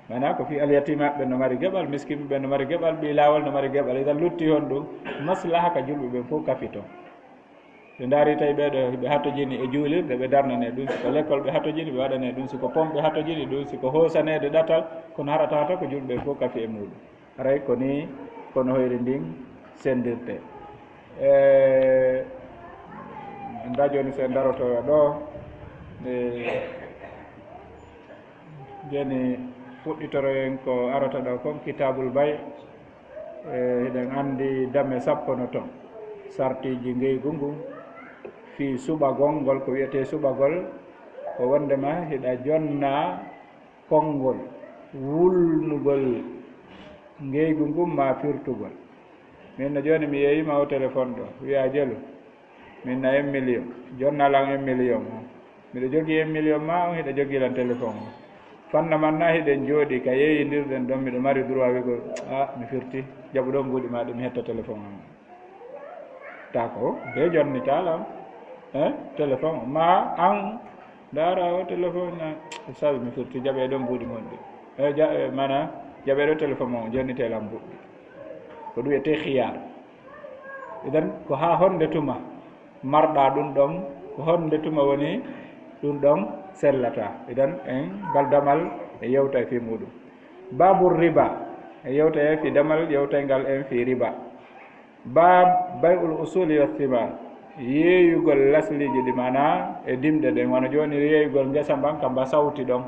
Maanaa ko fii alyatimaɓe ɓen no mari geɓal, miskinɓe ɓen no mari geɓal, ɓii laawol no mari geɓal. Idan lutti honɗum? Maslaha ka julɓe ɓen fof kafi toon. Ɓe ndaari tawi ɓee ɗo hiɓe hatojini e juulirde, ɓe darnane ɗum. Si ko lekkol ɓe hatojini, ɓe waɗane ɗum. Si ko pom ɓe hatojini ɗum, si ko hoosaneede ɗatal, kono hara tawata ko julɓe ɓen fof kafi e muɗum. Haray ko nii kono hoyre ndin senndirtee. E, ndaa jooni so en daroto ɗo, e, jooni fuɗɗitoroyen ko arata ɗo kon, Kitaabul Bay. E, hiɗen anndi dame sappo no ton. Sartiiji ngeygu ngun fii suɓagol ngol, ko wiyetee suɓagol, ko wonndema hiɗa jonna konngol wulnugol ngeygu ngun maa firtugol. Min no jooni mi yeeyima o téléphone ɗo, wiya Jelu, min na un million, jonnaa lan un million o. Miɗo jogii un million maa on, hiɗa jogii lan téléphone o. Fanna man na hiɗen jooɗii ka yeeyindirɗen ɗon, miɗo mari droit wi'ugol, "Ah, mi firti, jaɓu ɗoo mbuuɗi maa ɗi, mi hetta téléphone am." Ta ko, be jonnitaa lan, eh, téléphone o. Maa an, ndaara o téléphone na, "Ustaz, mi firti, jaɓee ɗoo mbuuɗi mon ɗi." Eh, ja-, eh, maanaa, jaɓee ɗoo téléphone mon, jonnitee lan mbuuɗi. Ko ɗum wiyetee khiyaar. Idan, ko haa honde tuma marɗa ɗum ɗon, ko honde tuma woni ɗum ɗon sellata. Idan, en ngal damal e yewta e fii muɗum. Babu riba, e yewta e fii damal yewtayngal en fii riba. Bab bay'ul usuli wa thimar, yeeyugol lasliji ɗi, mana e dimɗe ɗen, wano jooni yeeyugol ngesa mban ka mba sawti ɗon,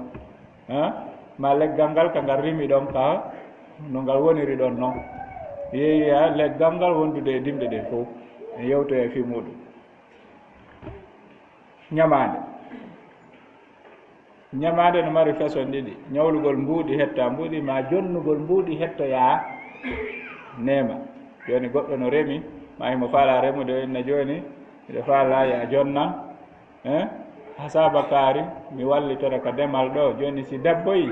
ha? Ma leggal ngal ka ngal rimi ɗon, ka no ngal woniri ɗon non. Yeeya leggal ngal wondude e dimɗe ɗen fof, en yewtoya fii muɗum. Ñamaande. Ñamaande no mari façon ɗiɗi, ñawlugol mbuuɗi hetta mbuuɗi, ma jonnugol mbuuɗi hettoya neema. Jooni goɗɗo no remi, ma himo faala remude, o inna jooni, miɗo faala ya jonna, eh, hasaba kaari, mi wallitora ka demal ɗo. Jooni si dabboyi,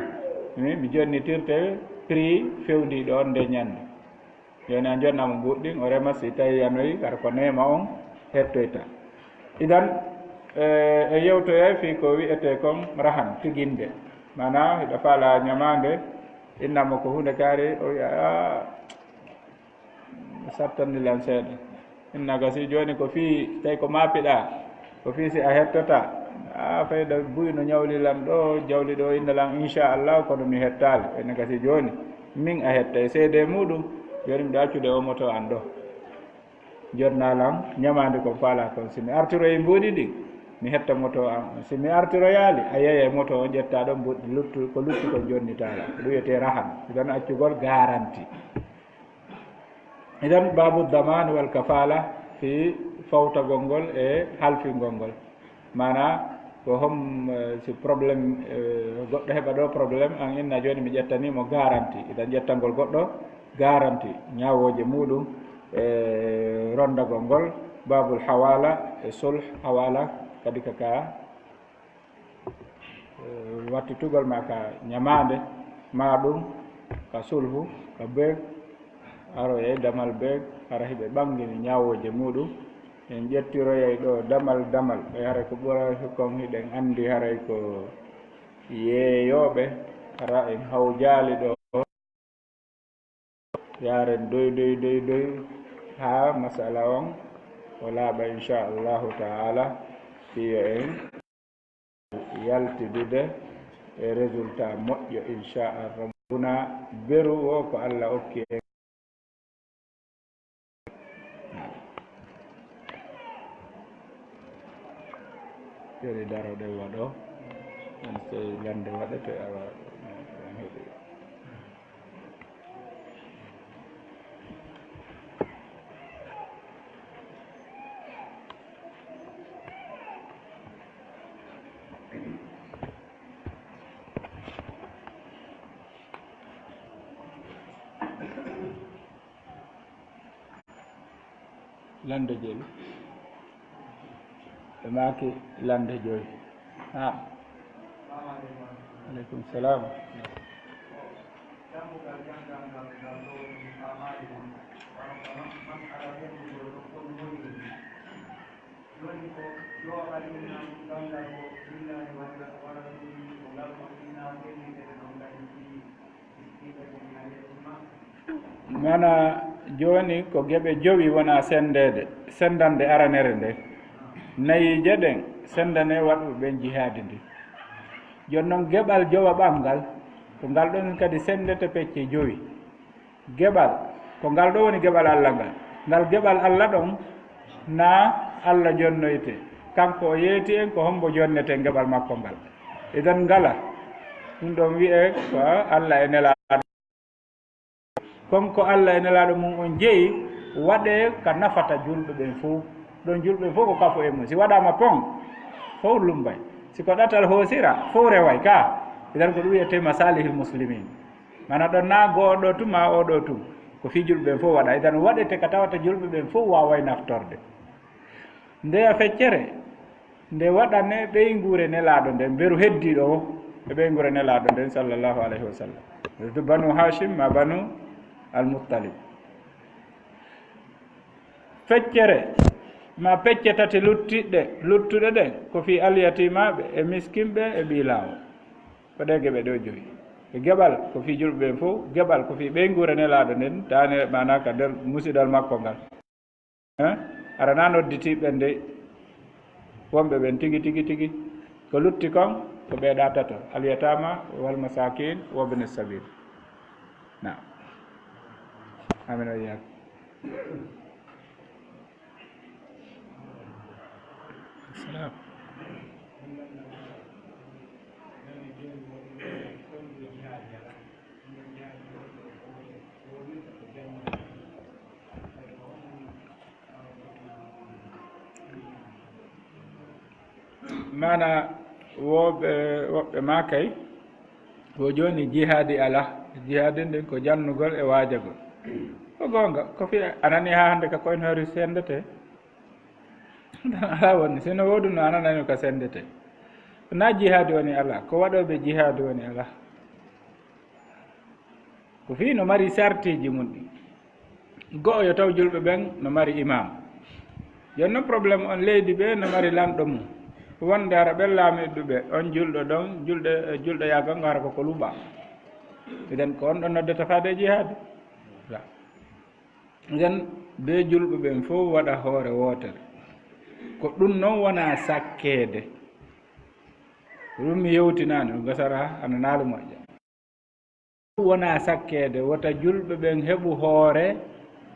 mi, mi jonnitirte prix fewndiiɗo on nde ñande. Jooni a jonna mo mbuuɗi ɗin, o rema, si tawi yanoyi, kara ko neema on hettoyta. Idan, e, e yewtoyay fii ko wi'etee kon rahan, tiginde. Maanaa, hiɗa faala ñamaande, inna mo ko huunde kaari, o wi'a, "Ah, sattandi lan seeɗa." Inna gasi jooni ko fii, tawi ko maapiɗaa, ko fii si a hettota. A fayda buy no ñawli lan ɗo, jawli ɗo inna lan, "Inchallah, kono mi hettaali." Inna gasi jooni, min a hettay seede muɗum, jooni miɗo accude o moto an ɗo. Jonna lan, ñamaande kon faala kon. Si mi artiroyi mbuuɗi ɗin, mi hetta moto an. Si mi artiroyaali, a yeeyay moto on, ƴetta ɗon mbuuɗi luttu, ko lutti kon jonnitaa lan. Ko ɗum wiyetee rahan. Idan accugol garanti. Idan babu daman wal kafala fi fawtagol ngol e halfingol ngol. Maanaa ko hom, eh, si problème, eh, goɗɗo heɓa ɗo problème, an inna jooni mi ƴettanii mo garanti. Idan ƴettangol goɗɗo garanti, ñaawooje muɗum, eh, rondagol ngol, babul hawala e sulh hawala, kadi ka, ka, eh, wattitugol ma ka ñamaande, ma ɗum ka sulhu, ka beeg, aroyay damal beeg, hara hiɓe ɓangini ñaawooje muɗum. En ƴettiroyay ɗo damal damal, ɓay haray ko ɓura kon hiɗen anndi haray ko yeeyooɓe, hara en hawjaali ɗo. Yaaren doy, doy, doy, doy, haa masala on o laaɓa, inchallahu taala, fii yo en yaltidude e résultat moƴƴo, inchallah. Rabbuna beru o ko Allah okki en. Joni daroɗen waɗo, on sey lande waɗete, awa, on heɓi. Lande joyi. Ɓe maaki lande joyi. Ha. Aleykum salam. Mana jooni ko geɓe jowi wona senndeede, senndande aranere nde. Nayiije ɗen senndanee waɗuɓe ɓen jihaadi ndi. Jooni noon geɓal jowaɓal ngal, ko ngal ɗon kadi senndete pecce jowi. Geɓal, ko ngal ɗo woni geɓal Allah ngal. Ngal geɓal Allah ɗon, na Allah jonnoyte. Kanko o yeeti en ko hombo jonneten geɓal makko ngal. Idan ngala, ɗum ɗon wi'e ko Allah e Nelaaɗo. Kon ko Allah e Nelaaɗo mum on jeyi, waɗee ka nafata julɓe ɓen fow. Ɗon julɓe fow ko kafo e mum. Si waɗaama pon, fow lummbay. Si ko ɗatal hoosira, fow reway ka. Idan ko ɗum wi'etee masalihil muslimin. Mana ɗon na goo ɗo tun ma oo ɗo tun. Ko fii julɓe ɓen fow waɗa. Idan waɗete ka tawata julɓe ɓen fow waaway naftorde. Ndeya feccere, nde waɗane ɓeynguure Nelaaɗo nden, mberu heddiiɗo o e ɓeynguure Nelaaɗo nden, sallallahu alayhi wa sallam. Banu Hashim ma Banu Al-Muttalib. Feccere ma pecce tati luttiɗɗe, luttuɗe ɗen, ko fii alyatimaaɓe e miskinɓe e ɓii laawo. Ko ɗee geɓe ɗoo jowi. E geɓal ko fii julɓe ɓen fow, geɓal ko fii ɓeynguure Nelaaɗo nden, taane maanaa ka nder musidal makko ngal. Hein? Aɗa na nodditi ɓen de, wonɓe ɓen tigi, tigi, tigi. Ko lutti kon, ko ɓee ɗa tato, al yatama wal masakin wa ibn sabil. Naam. Amin wa iyyakum. Salam. Maana woɓɓe, woɓɓe maa kay, wo jooni jihaadi alaa. Jihaadi ndin ko jannugol e waajagol. Ko goonga, ko fii a nanii haa hannde ka koyen hoore senndetee? Alaa woni, si no wooduno a nanaani ka senndetee. Ko na jihaadi woni alaa, ko waɗooɓe jihaadi woni alaa. Ko fii no mari sartiiji mun ɗi. Go'o yo taw julɓe ɓen no mari imam. Jooni non problème on leydi ɓe no mari lanɗo mum. Wonde hara ɓen laamiiɓe ɓe, on julɗo ɗon, julɗo, julɗo yaagal ngo hara ko ko luɓa. Idan ko on ɗon noddata faade e jihaadi. Idan ɓe julɓe ɓen fof waɗa hoore wootere. Ko ɗum non wona sakkeede. Ko ɗum mi yewtinaani, ɗum gasara ana naali moƴƴa. Wona sakkeede, wota julɓe ɓen heɓu hoore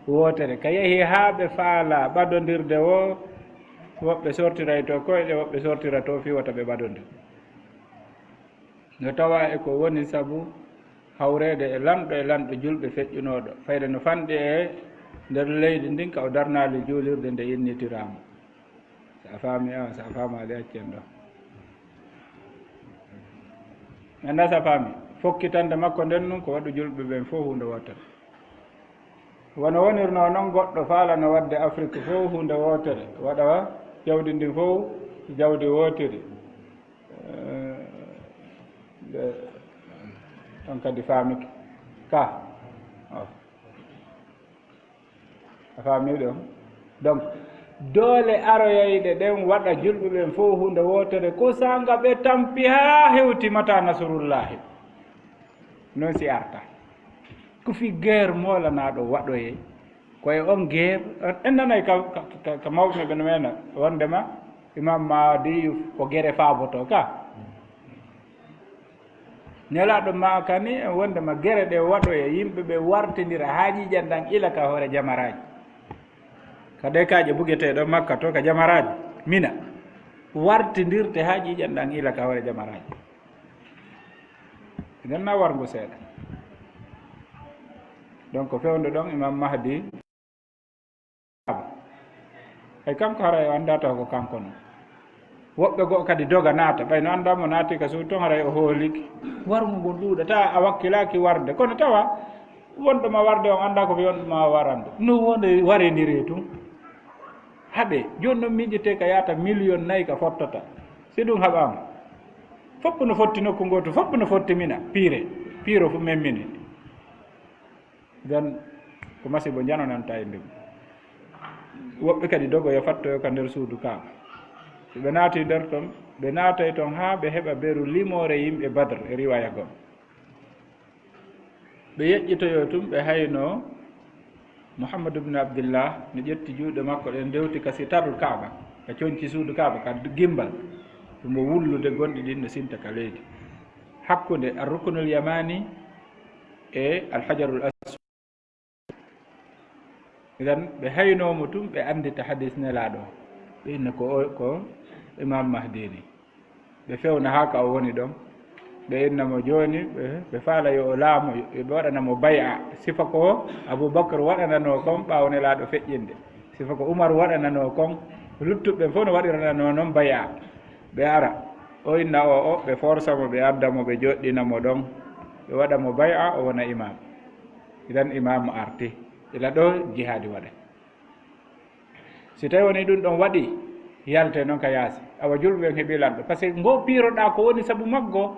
wootere. Ka yehi haa ɓe faala ɓadondirde woo, woɓɓe sortiray to koyɗe, woɓɓe sortira to fii wota ɓe ɓadondir. No tawa e ko woni sabu hawreede e lanɗo e lanɗo julɓe feƴƴunooɗo, fayde no fanɗi e nder leydi ndin ka o darnaali juulirde nde innitiraama. So a faami, a, so a faamaali, accen ɗo. Mi anndaa so a faami. Fokkitande makko nden nun ko waɗu julɓe ɓen fof huunde wootere. Wano wonirnoo non goɗɗo faalano waɗde Afrik fof huunde wootere, waɗa jawdi ndin fof jawdi wootiri. Eh, ɓe, on kadi faamike. Ka. Oh. A faami ɗum? Donc, doole aroyayɗe ɗen waɗa julɓe ɓen fof huunde wootere, ko saanga ɓe tampi haa hewti mata nasrullahi. Non si arta. Ko fii guerre moolanaaɗo waɗoyee. Ko e on guerre, en nanay ka, ka, ka, ka mawɓe ɓe no meena, wondema Imam Mahdi ko gere faabotoo ka. Nelaaɗo maakani en wondema gere ɗe waɗoya yimɓe ɓe wartindira haa ƴiiƴan ɗan ila ka hoore jamaraaji. Ka ɗe kaaƴe bugeteeɗo Makka to ka jamaraaji, Mina, wartindirte haa ƴiiƴan ɗan ila ka hoore jamaraaji. Idan na warngo seeɗa. Donc, fewndo ɗon Imam Mahdi. Hay kanko haray o anndaa taw ko kanko non. Woɓɓe goo kadi doga naata, ɓay no anndaa mo naati ka suudu ton, haray o hoolike. Warngo ngon ɗuuɗata, a wakkilaaki warde. Kono tawa wonɗo ma warde on anndaa ko wonɗo ma warande. No wonde warindiri tun. Haɓe, jooni non miijete ka yaata miliyon nayi ka fottata. Si ɗum haɓaama, fof no fotti nokku ngootu, fof no fotti Mina, piire, piiro fu memmini. Idan, ko masibo janananta e ndem. Woɓɓe kadi dogoyo fattoyo ka nder suudu Kaaba. So ɓe naati nder ton, ɓe naatay ton haa ɓe heɓa beru limoore yimɓe Badr e riwaya goo. Ɓe yeƴƴitoyo tun, ɓe hayno Muhammadu ibn Abdillah no ƴetti juuɗe makko ɗen, dewti ka sitarul Kaaba, ka conci suudu Kaaba, ka gimbal. Ɗum o wullude gonɗi ɗin no sinta ka leydi. Hakkunde Ar-Rukunul Yamani e Al-Hajarul Aswad. Idan, ɓe haynoo mo tun, ɓe anndita hadis Nelaaɗo. Ɓe inna ko o, ko Imam Mahdi ni. Ɓe fewna haa ka o woni ɗon. Ɓe inna mo jooni, ɓe, ɓe faala yo o laamo, yo ɓe waɗana mo bay'a. Sifa ko Abu Bakr waɗananoo kon ɓaawo Nelaaɗo feƴƴinde. Sifa ko Umar waɗananoo kon. Luttuɓe ɓen fof no waɗirananoo non bay'a. Ɓe ara, o inna o, o, ɓe forsa mo, ɓe adda mo, ɓe joɗɗina mo ɗon. Ɓe waɗa mo bay'a, o wona imam. Idan imam arti. Ila ɗo jihaadi waɗa. Si tawi woni ɗum ɗon waɗi, yalte noon ka yaasi. Awa julɓe ɓen heɓi lanɗo. Par ce que ngo piiroɗaa ko woni sabu maggo,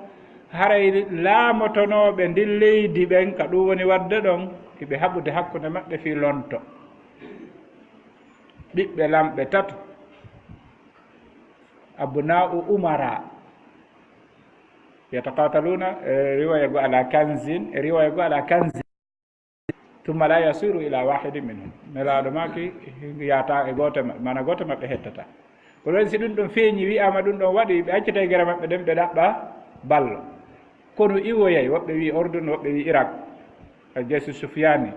haray laamotonooɓe ndin leydi ɓen, ka ɗum woni waɗde ɗon, hiɓe haɓude hakkunde maɓɓe fii lonto. Ɓiɓɓe lamɓe tato, abna'u umara, yataqataluna, e riwaya go ala kanzin, e riwaya go ala kanzin. Summa la yasiru ila wahidin minhum. Nelaaɗo maaki yaata e gooto maɓɓe, mana gooto maɓɓe hettata. Ko ɗon si ɗum ɗon feeñi, wi'aama ɗum ɗon waɗi, ɓe accata e gere maɓɓe ɗen, ɓe ɗaɓɓa ballo. Kono iwoyay, woɓɓe wi'i Urdun, woɓɓe wi'i Irak. Jeesu Sufyaani,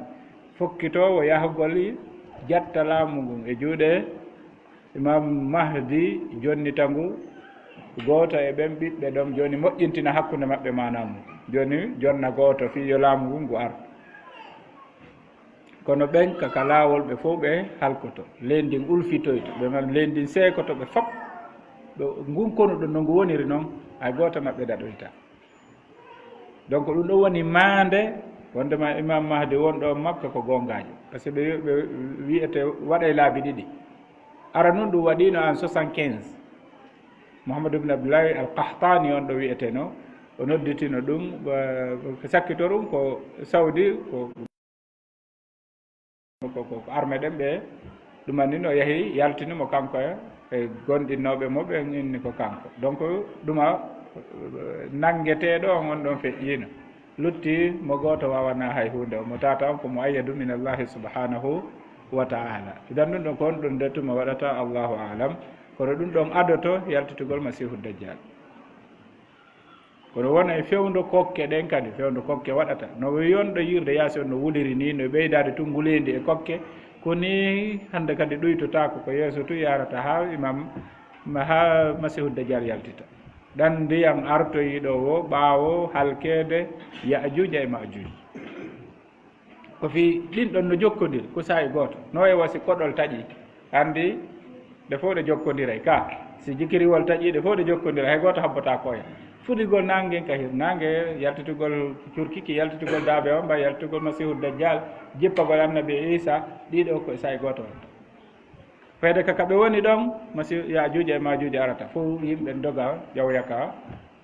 fokkitoowo yahugol jatta laamu ngun e juuɗe Imam Mahdi, jonnita ngu, gooto e ɓen ɓiɓɓe ɗon, jooni moƴƴintina hakkunde maɓɓe maanaa mun. Jooni jonna gooto fii yo laamu ngun ngu ar. Kono ɓen ka, ka laawol ɓe fow ɓe halkoto. Leydi ndin ulfitoyto, ɓe man leydi ndin seekoto ɓe fow. Ɓe, ngun konu ɗon no ngu woniri non, hay gooto maɓɓe daɗoyta. Donc ɗum ɗon woni maande wondema Imam Mahdi wonɗo on Makka ko goongaajo. Parce que ɓe, ɓe wi'ete waɗay laabi ɗiɗi. Ara nun ɗum waɗiino en soixante-quinze. Muhammad ibn Abdullahi al-Qahtani on ɗo wi'eteno, o nodditino ɗum, ba, ko sakkito ɗum ko Saudi, ko ko, ko, ko armée ɗen ɓe ɗumanino, o yahi yaltini mo kanko e, e gonɗinnooɓe mo ɓen, inni ko kanko. Donc ɗuma, eh, nanngeteeɗo on, on ɗon feƴƴiino. Lutti mo gooto waawanaa hay huunde, o mo tata on ko mo ayyadu min Allahi subhanahu wa ta'ala. Idan ɗum ɗon ko on ɗum de tuma waɗata, Allahu a'lam. Kono ɗum ɗon adoto yaltitugol Masiihu Dajjal. Kono wona e fewndo kokke ɗen kadi, fewndo kokke waɗata. No yonɗo yirde yaasi on no wuliri ni, no ɓeydaade tun nguleendi e kokke. Ko ni hannde kadi ɗuytotaako, ko yeeso tun yaarata haa Imam, ma-, haa Masiihu Dajjal yaltita. Ɗan ndiyan artoyi ɗo wo ɓaawo halkeede Ya'juuja e Ma'juuj. Ko fii ɗin ɗon no jokkondiri, ko saa'i gooto. No wayi wa si koɗol taƴi, anndi ɗe fow ɗe jokkondiray. Ka si jikiriwol taƴi, ɗe fow ɗe jokkondiray, hay gooto habbataa ko oya. Fuɗigol naange ngen ka hir-, naange, yaltitugol curkiki, yaltitugol daabe on, mbay yaltitugol Masiihu Dajjal, jippagol Annabi Iisa, ɗii ɗoo ko e saa'i gooto watta. Fayda ka, ka ɓe woni ɗon, Masi-, Yaajuuja e Maajuuja arata, fow yimɓe doga ƴawya ka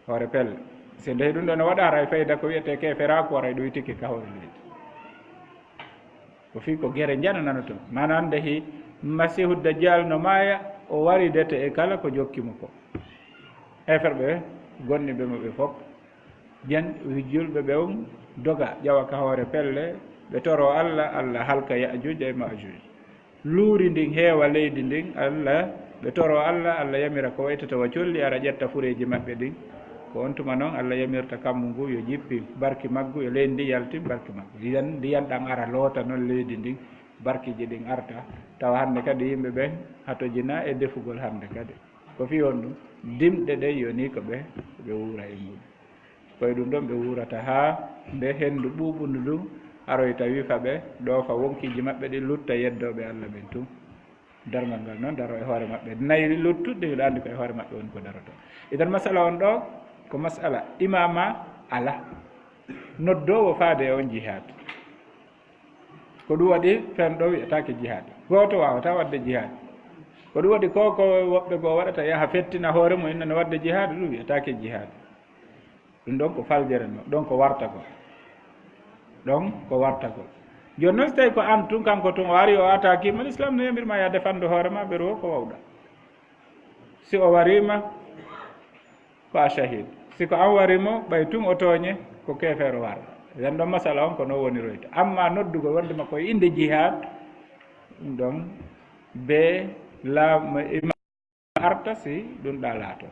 hoore pelle. Si nde ɗum ɗo no waɗa, haray fayda ko wi'etee keeferaaku, haray ɗuytike ka hoore leydi. Ko fii ko gere njananano ton. Maanaa nde hi Masiihu Dajjal no maaya, o waridete e kala ko jokki mo ko. Heeferɓe gonɗinɓe mo ɓe fow. Jan julɓe ɓe on doga ƴawa ka hoore pelle, ɓe toroo Alla, Alla halka Yaajuuja e Maajuuja. Luuri ndin heewa leydi ndin, Alla, ɓe toroo Alla, Alla yamira ko waytata wa colli, ara ƴetta fureeji maɓɓe ɗin. Ko on tuma non Alla yamirta kammu ngu yo jippi barki maggu, yo leydi ndi yaltin barki maggu. Ndiyan, ndiyan ɗan ara loota non leydi ndin, barkiiji ɗin arta. Tawa hannde kadi yimɓe ɓen hatojinaa e defugol hannde kadi. Ko fii honɗum? Dimɗe ɗen yonii ko ɓe, ɓe wuura e muɗum. Ko e ɗum ɗon ɓe wuurata haa nde henndu ɓuuɓundu ndun aroyta wifa ɓe, ɗoofa wonkiiji maɓɓe ɗin, lutta yeddooɓe Alla ɓen tun. Darngal ngal non daroo e hoore maɓɓe. Nayi luttuɗi, hiɗa anndi ko e hoore maɓɓe woni ko darotoo. Idan masala on ɗoo ko masala imaama alaa. Noddoowo faade e on jihaad. Ko ɗum waɗi fen ɗo wi'etaake jihaad. Gooto waawataa waɗde jihaad. Ko ɗum waɗi ko, ko woɓɓe goo waɗata, yaha fettina hoore mum, inna no waɗde jihaad, ɗum wi'etaake jihaad. Ɗum ɗon ko faljere non, ɗon ko wartagol. Ɗon ko wartagol. Jooni non, si tawii ko an tun, kanko tun o ari, o attaque ma, Lislaam no yamir ma yaa defando hoore ma, ɓeru o ko wawɗa. Si o warii ma, ko a shahid. Si ko an wari mo, ɓay tun o tooñe, ko keefeero war. Idan ɗon masala on ko non woniroyta. Amma noddugol wonde ma ko e innde jihaad, ɗum ɗon be laam-, ima arta si ɗum ɗa laato.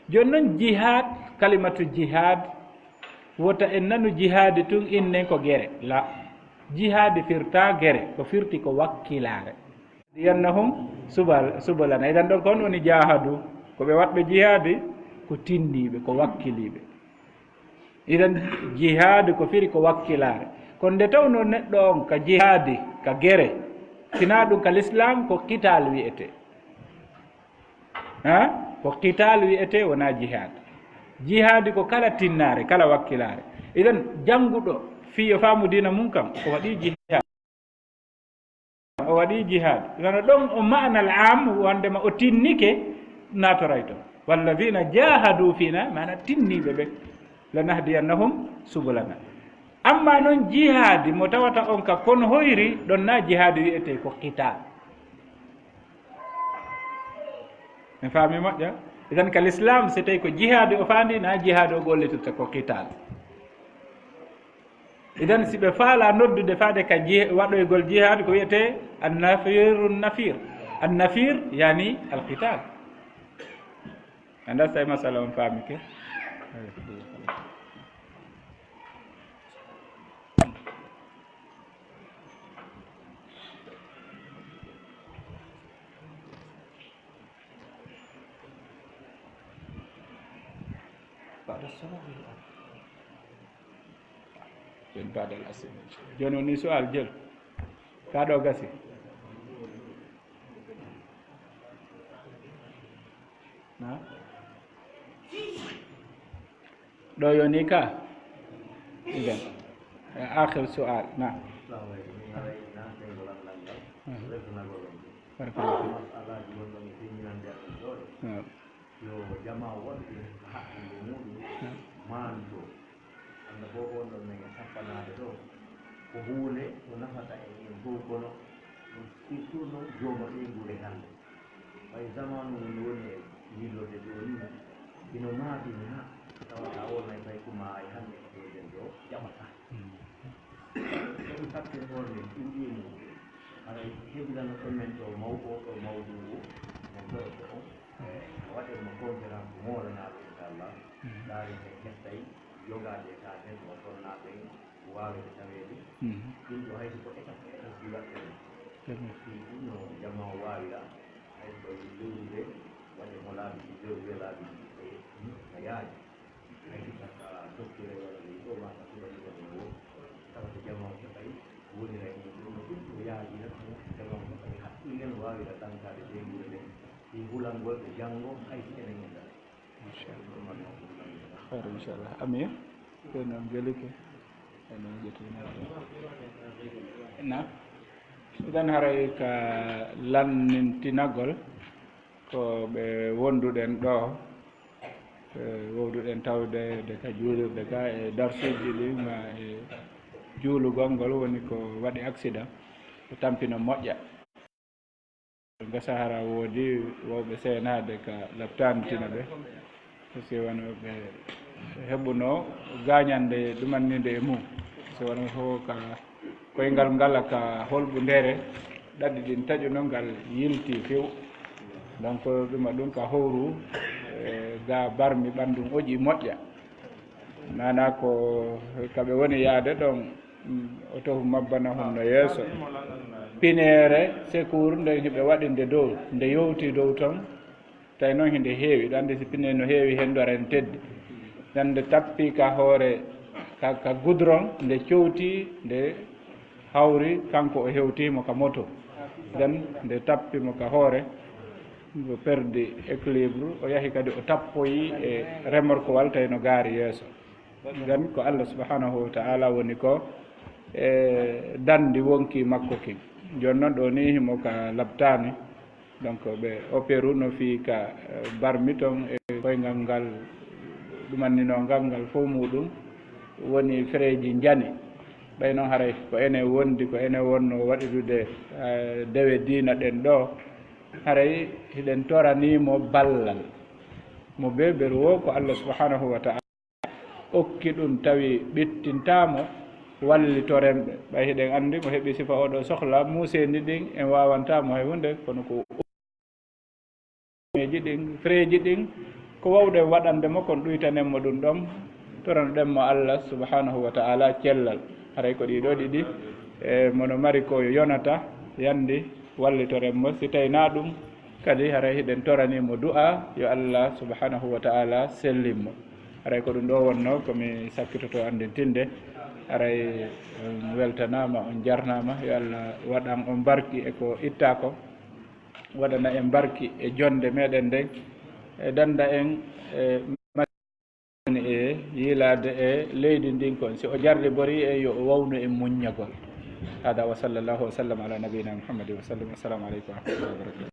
Jooni non jihaad, kalimatu jihaad, wota en nanu jihaadi tun innen ko gere. La. Jihaadi firta gere, ko firti ko wakkilaare. Diyannahum subal-, subulana. Idan ɗon ko on woni jahadu, ko ɓe waɗɓe jihaadi, ko tinniiɓe, ko wakkiliiɓe. Idan jihaadi ko firi ko wakkilaare. Kono nde tawnoo neɗɗo on ka jihaadi, ka gere, sinaa ɗum ka Lislaam, ko qitaal wi'etee. Ha? Ko qitaal wi'etee, wonaa jihaad. Jihaadi ko kala tinnaare, kala wakkilaare. Idan jannguɗo fii yo faamu diina mun kan, o waɗii jihaad. O waɗii jihaad. Wano ɗon o ma'anal am, wondema o tinnike, naatoray ton. Walladina jahadu fina, maana tinniiɓe ɓe, lanahdiyannahum subulana. Amma non jihaadi mo tawata on ka kon hoyri, ɗon na jihaadi wi'etee ko qitaal. En faami moƴƴa? Idan ka Lislaam, si tawi ko jihaadi o faandi, na jihaadi o gollitoto ko qitaal. Idan, si ɓe faala noddude faade ka jih-, waɗoygol jihaad, ko wiyetee annafirun nafir. Annafir yani alqital. Anda sa masala on faami ke? Baada salaam. Ɓen baada al asr. Jooni woni su'al jel. Ka ɗo gasi. Na? Ɗo yoni ka? Idan. Eh, akhir su'al. Na? Assalamu alaikum. Min haray nan ɓen golan langal. Mhm. Refnagol on. Barakallahu fik. Mas'alaji wonɗon e feññinande amen ɗo. Naam. Yo jamaa wonɓe haɓɓinde muɗum maanto. Annda fof ko wonɗon men e sappanaade ɗo, ko huunde ko nafata en en fof, kono surtout noon jooma ɓeynguure hannde. Ɓay zamaanu ngu woni e yillorde jooni, hino maatini haa tawata wonay fay ko ma ay hannde ko ɗo ɗen ɗo jaɓata. Ɗum sakkir on min ɗum ɗimu. Haray hebilano ɗo men ɗo mawɗo ɗo mawɗo ngu, men ɗo ɗo on. E, no waɗen mo conférence moolanaaɗo, inchallah. Ndaaren en hettay yogaade ka nden mo tonnaaɓe waawede taweede. Ɗum ɗo hay so ko étape étape ɗi waɗɗen. Ɗum ɗum no jamaa o waawira. Hay so ko lewru nde waɗe mo laabi ɗi, lewru nde laabi ɗi. No yaaji. Hay so ka docteur walla ɗum ɗo ma ka suɓa ɗum ɗo wo. Tawa ko jamaa o heɓay wonira e mum ɗum no ɗum ɗo yaaji tan ko jamaa o heɓay haqqille no waawira ɗantaade ɓeynguure nden. Ɗi hulangol ɓe janngo hay si enen en dara. Inchallah. Khayr, inchallah. Amir, ɓen on gelike. Enen jetinirde. Na? Idan haray ka lannintinagol ko ɓe wonduɗen ɗo, e wowduɗen tawde de ka juulirde ka e darsuji ɗi ma e juulugol ngol woni ko waɗi accident, ko tampino moƴƴa. Nga sahara woodi wowɓe seenaade ka laptaantina ɓe, parce que wano ɓe heɓuno gaañande ɗumanninde e mum. So wano fof ka koyngal ngal ka holɓundere, ɗaɗi ɗin taƴuno ngal yilti few. Donc, ɗuma ɗum ka howru, e, ga barmi ɓanndum oƴi moƴƴa. Maanaa ko ka ɓe woni yaade ɗon, mm, o tofu mabbana hon no yeeso. Pineere secours nden hiɓe waɗi nde dow, nde yowti dow ton, tawi noon hinde heewi. Ɗo anndi si pineere no heewi henndu ara en teddi. Nden nde tappi ka hoore, ka, ka goudron, nde cowti, nde hawri, kanko o hewti mo ka moto. Nden nde tappi mo ka hoore, o perdi équilibre, o yahi kadi o tappoyi e remorquewal tawi no gaari yeeso. Nden ko Allah subhanahu wa ta'ala woni ko e dandi wonki makko kin. Jooni noon ɗo ni himo ka labtaani. Donc, ɓe opéru no fii ka, eh, barmi ton e koyngal ngal ɗumanninoo ngal, ngal fof muɗum woni freeji njani. Ɓay noon haray ko ene wondi, ko ene wonno waɗirude, eh, dewe diina ɗen ɗo, haray hiɗen toranii mo ballal mo beberu wo ko Allah subhanahu wa ta'ala okki ɗum tawi ɓittintaamo, wallitoren ɓe. Ɓay hiɗen anndi mo heɓi sifa oɗo sohla, muuseendi ɗin en waawantaa mo hay huunde, kono ko ji ɗin, freeji ɗin, ko wawɗen waɗande mo kon ɗuytanen mo ɗum ɗon, toranoɗen mo Allah subhanahu wa ta'ala cellal. Haray ko ɗiɗo ɗiɗi, e, mono mari ko yonata, yandi, wallitoren mo. Si tawi na ɗum, kadi haray hiɗen torani mo du'a, yo Allah subhanahu wa ta'ala sellin mo. Haray ko ɗum ɗo wonno ko mi sakkitoto anndintinde. Haray on weltanaama, on jarnaama. Yo Allah waɗan on barki e ko itta ko. Waɗana en barki e jonde meɗen nden. E danda en e e yiilaade e leydi ndin kon. Si o jarribori en, yo o wawnu en muññagol. Hada wa sallallahu wa sallam ala nabiyina Muhammadin wa sallam. Assalamu aleykum wa rahmatullahi wa barakatuh.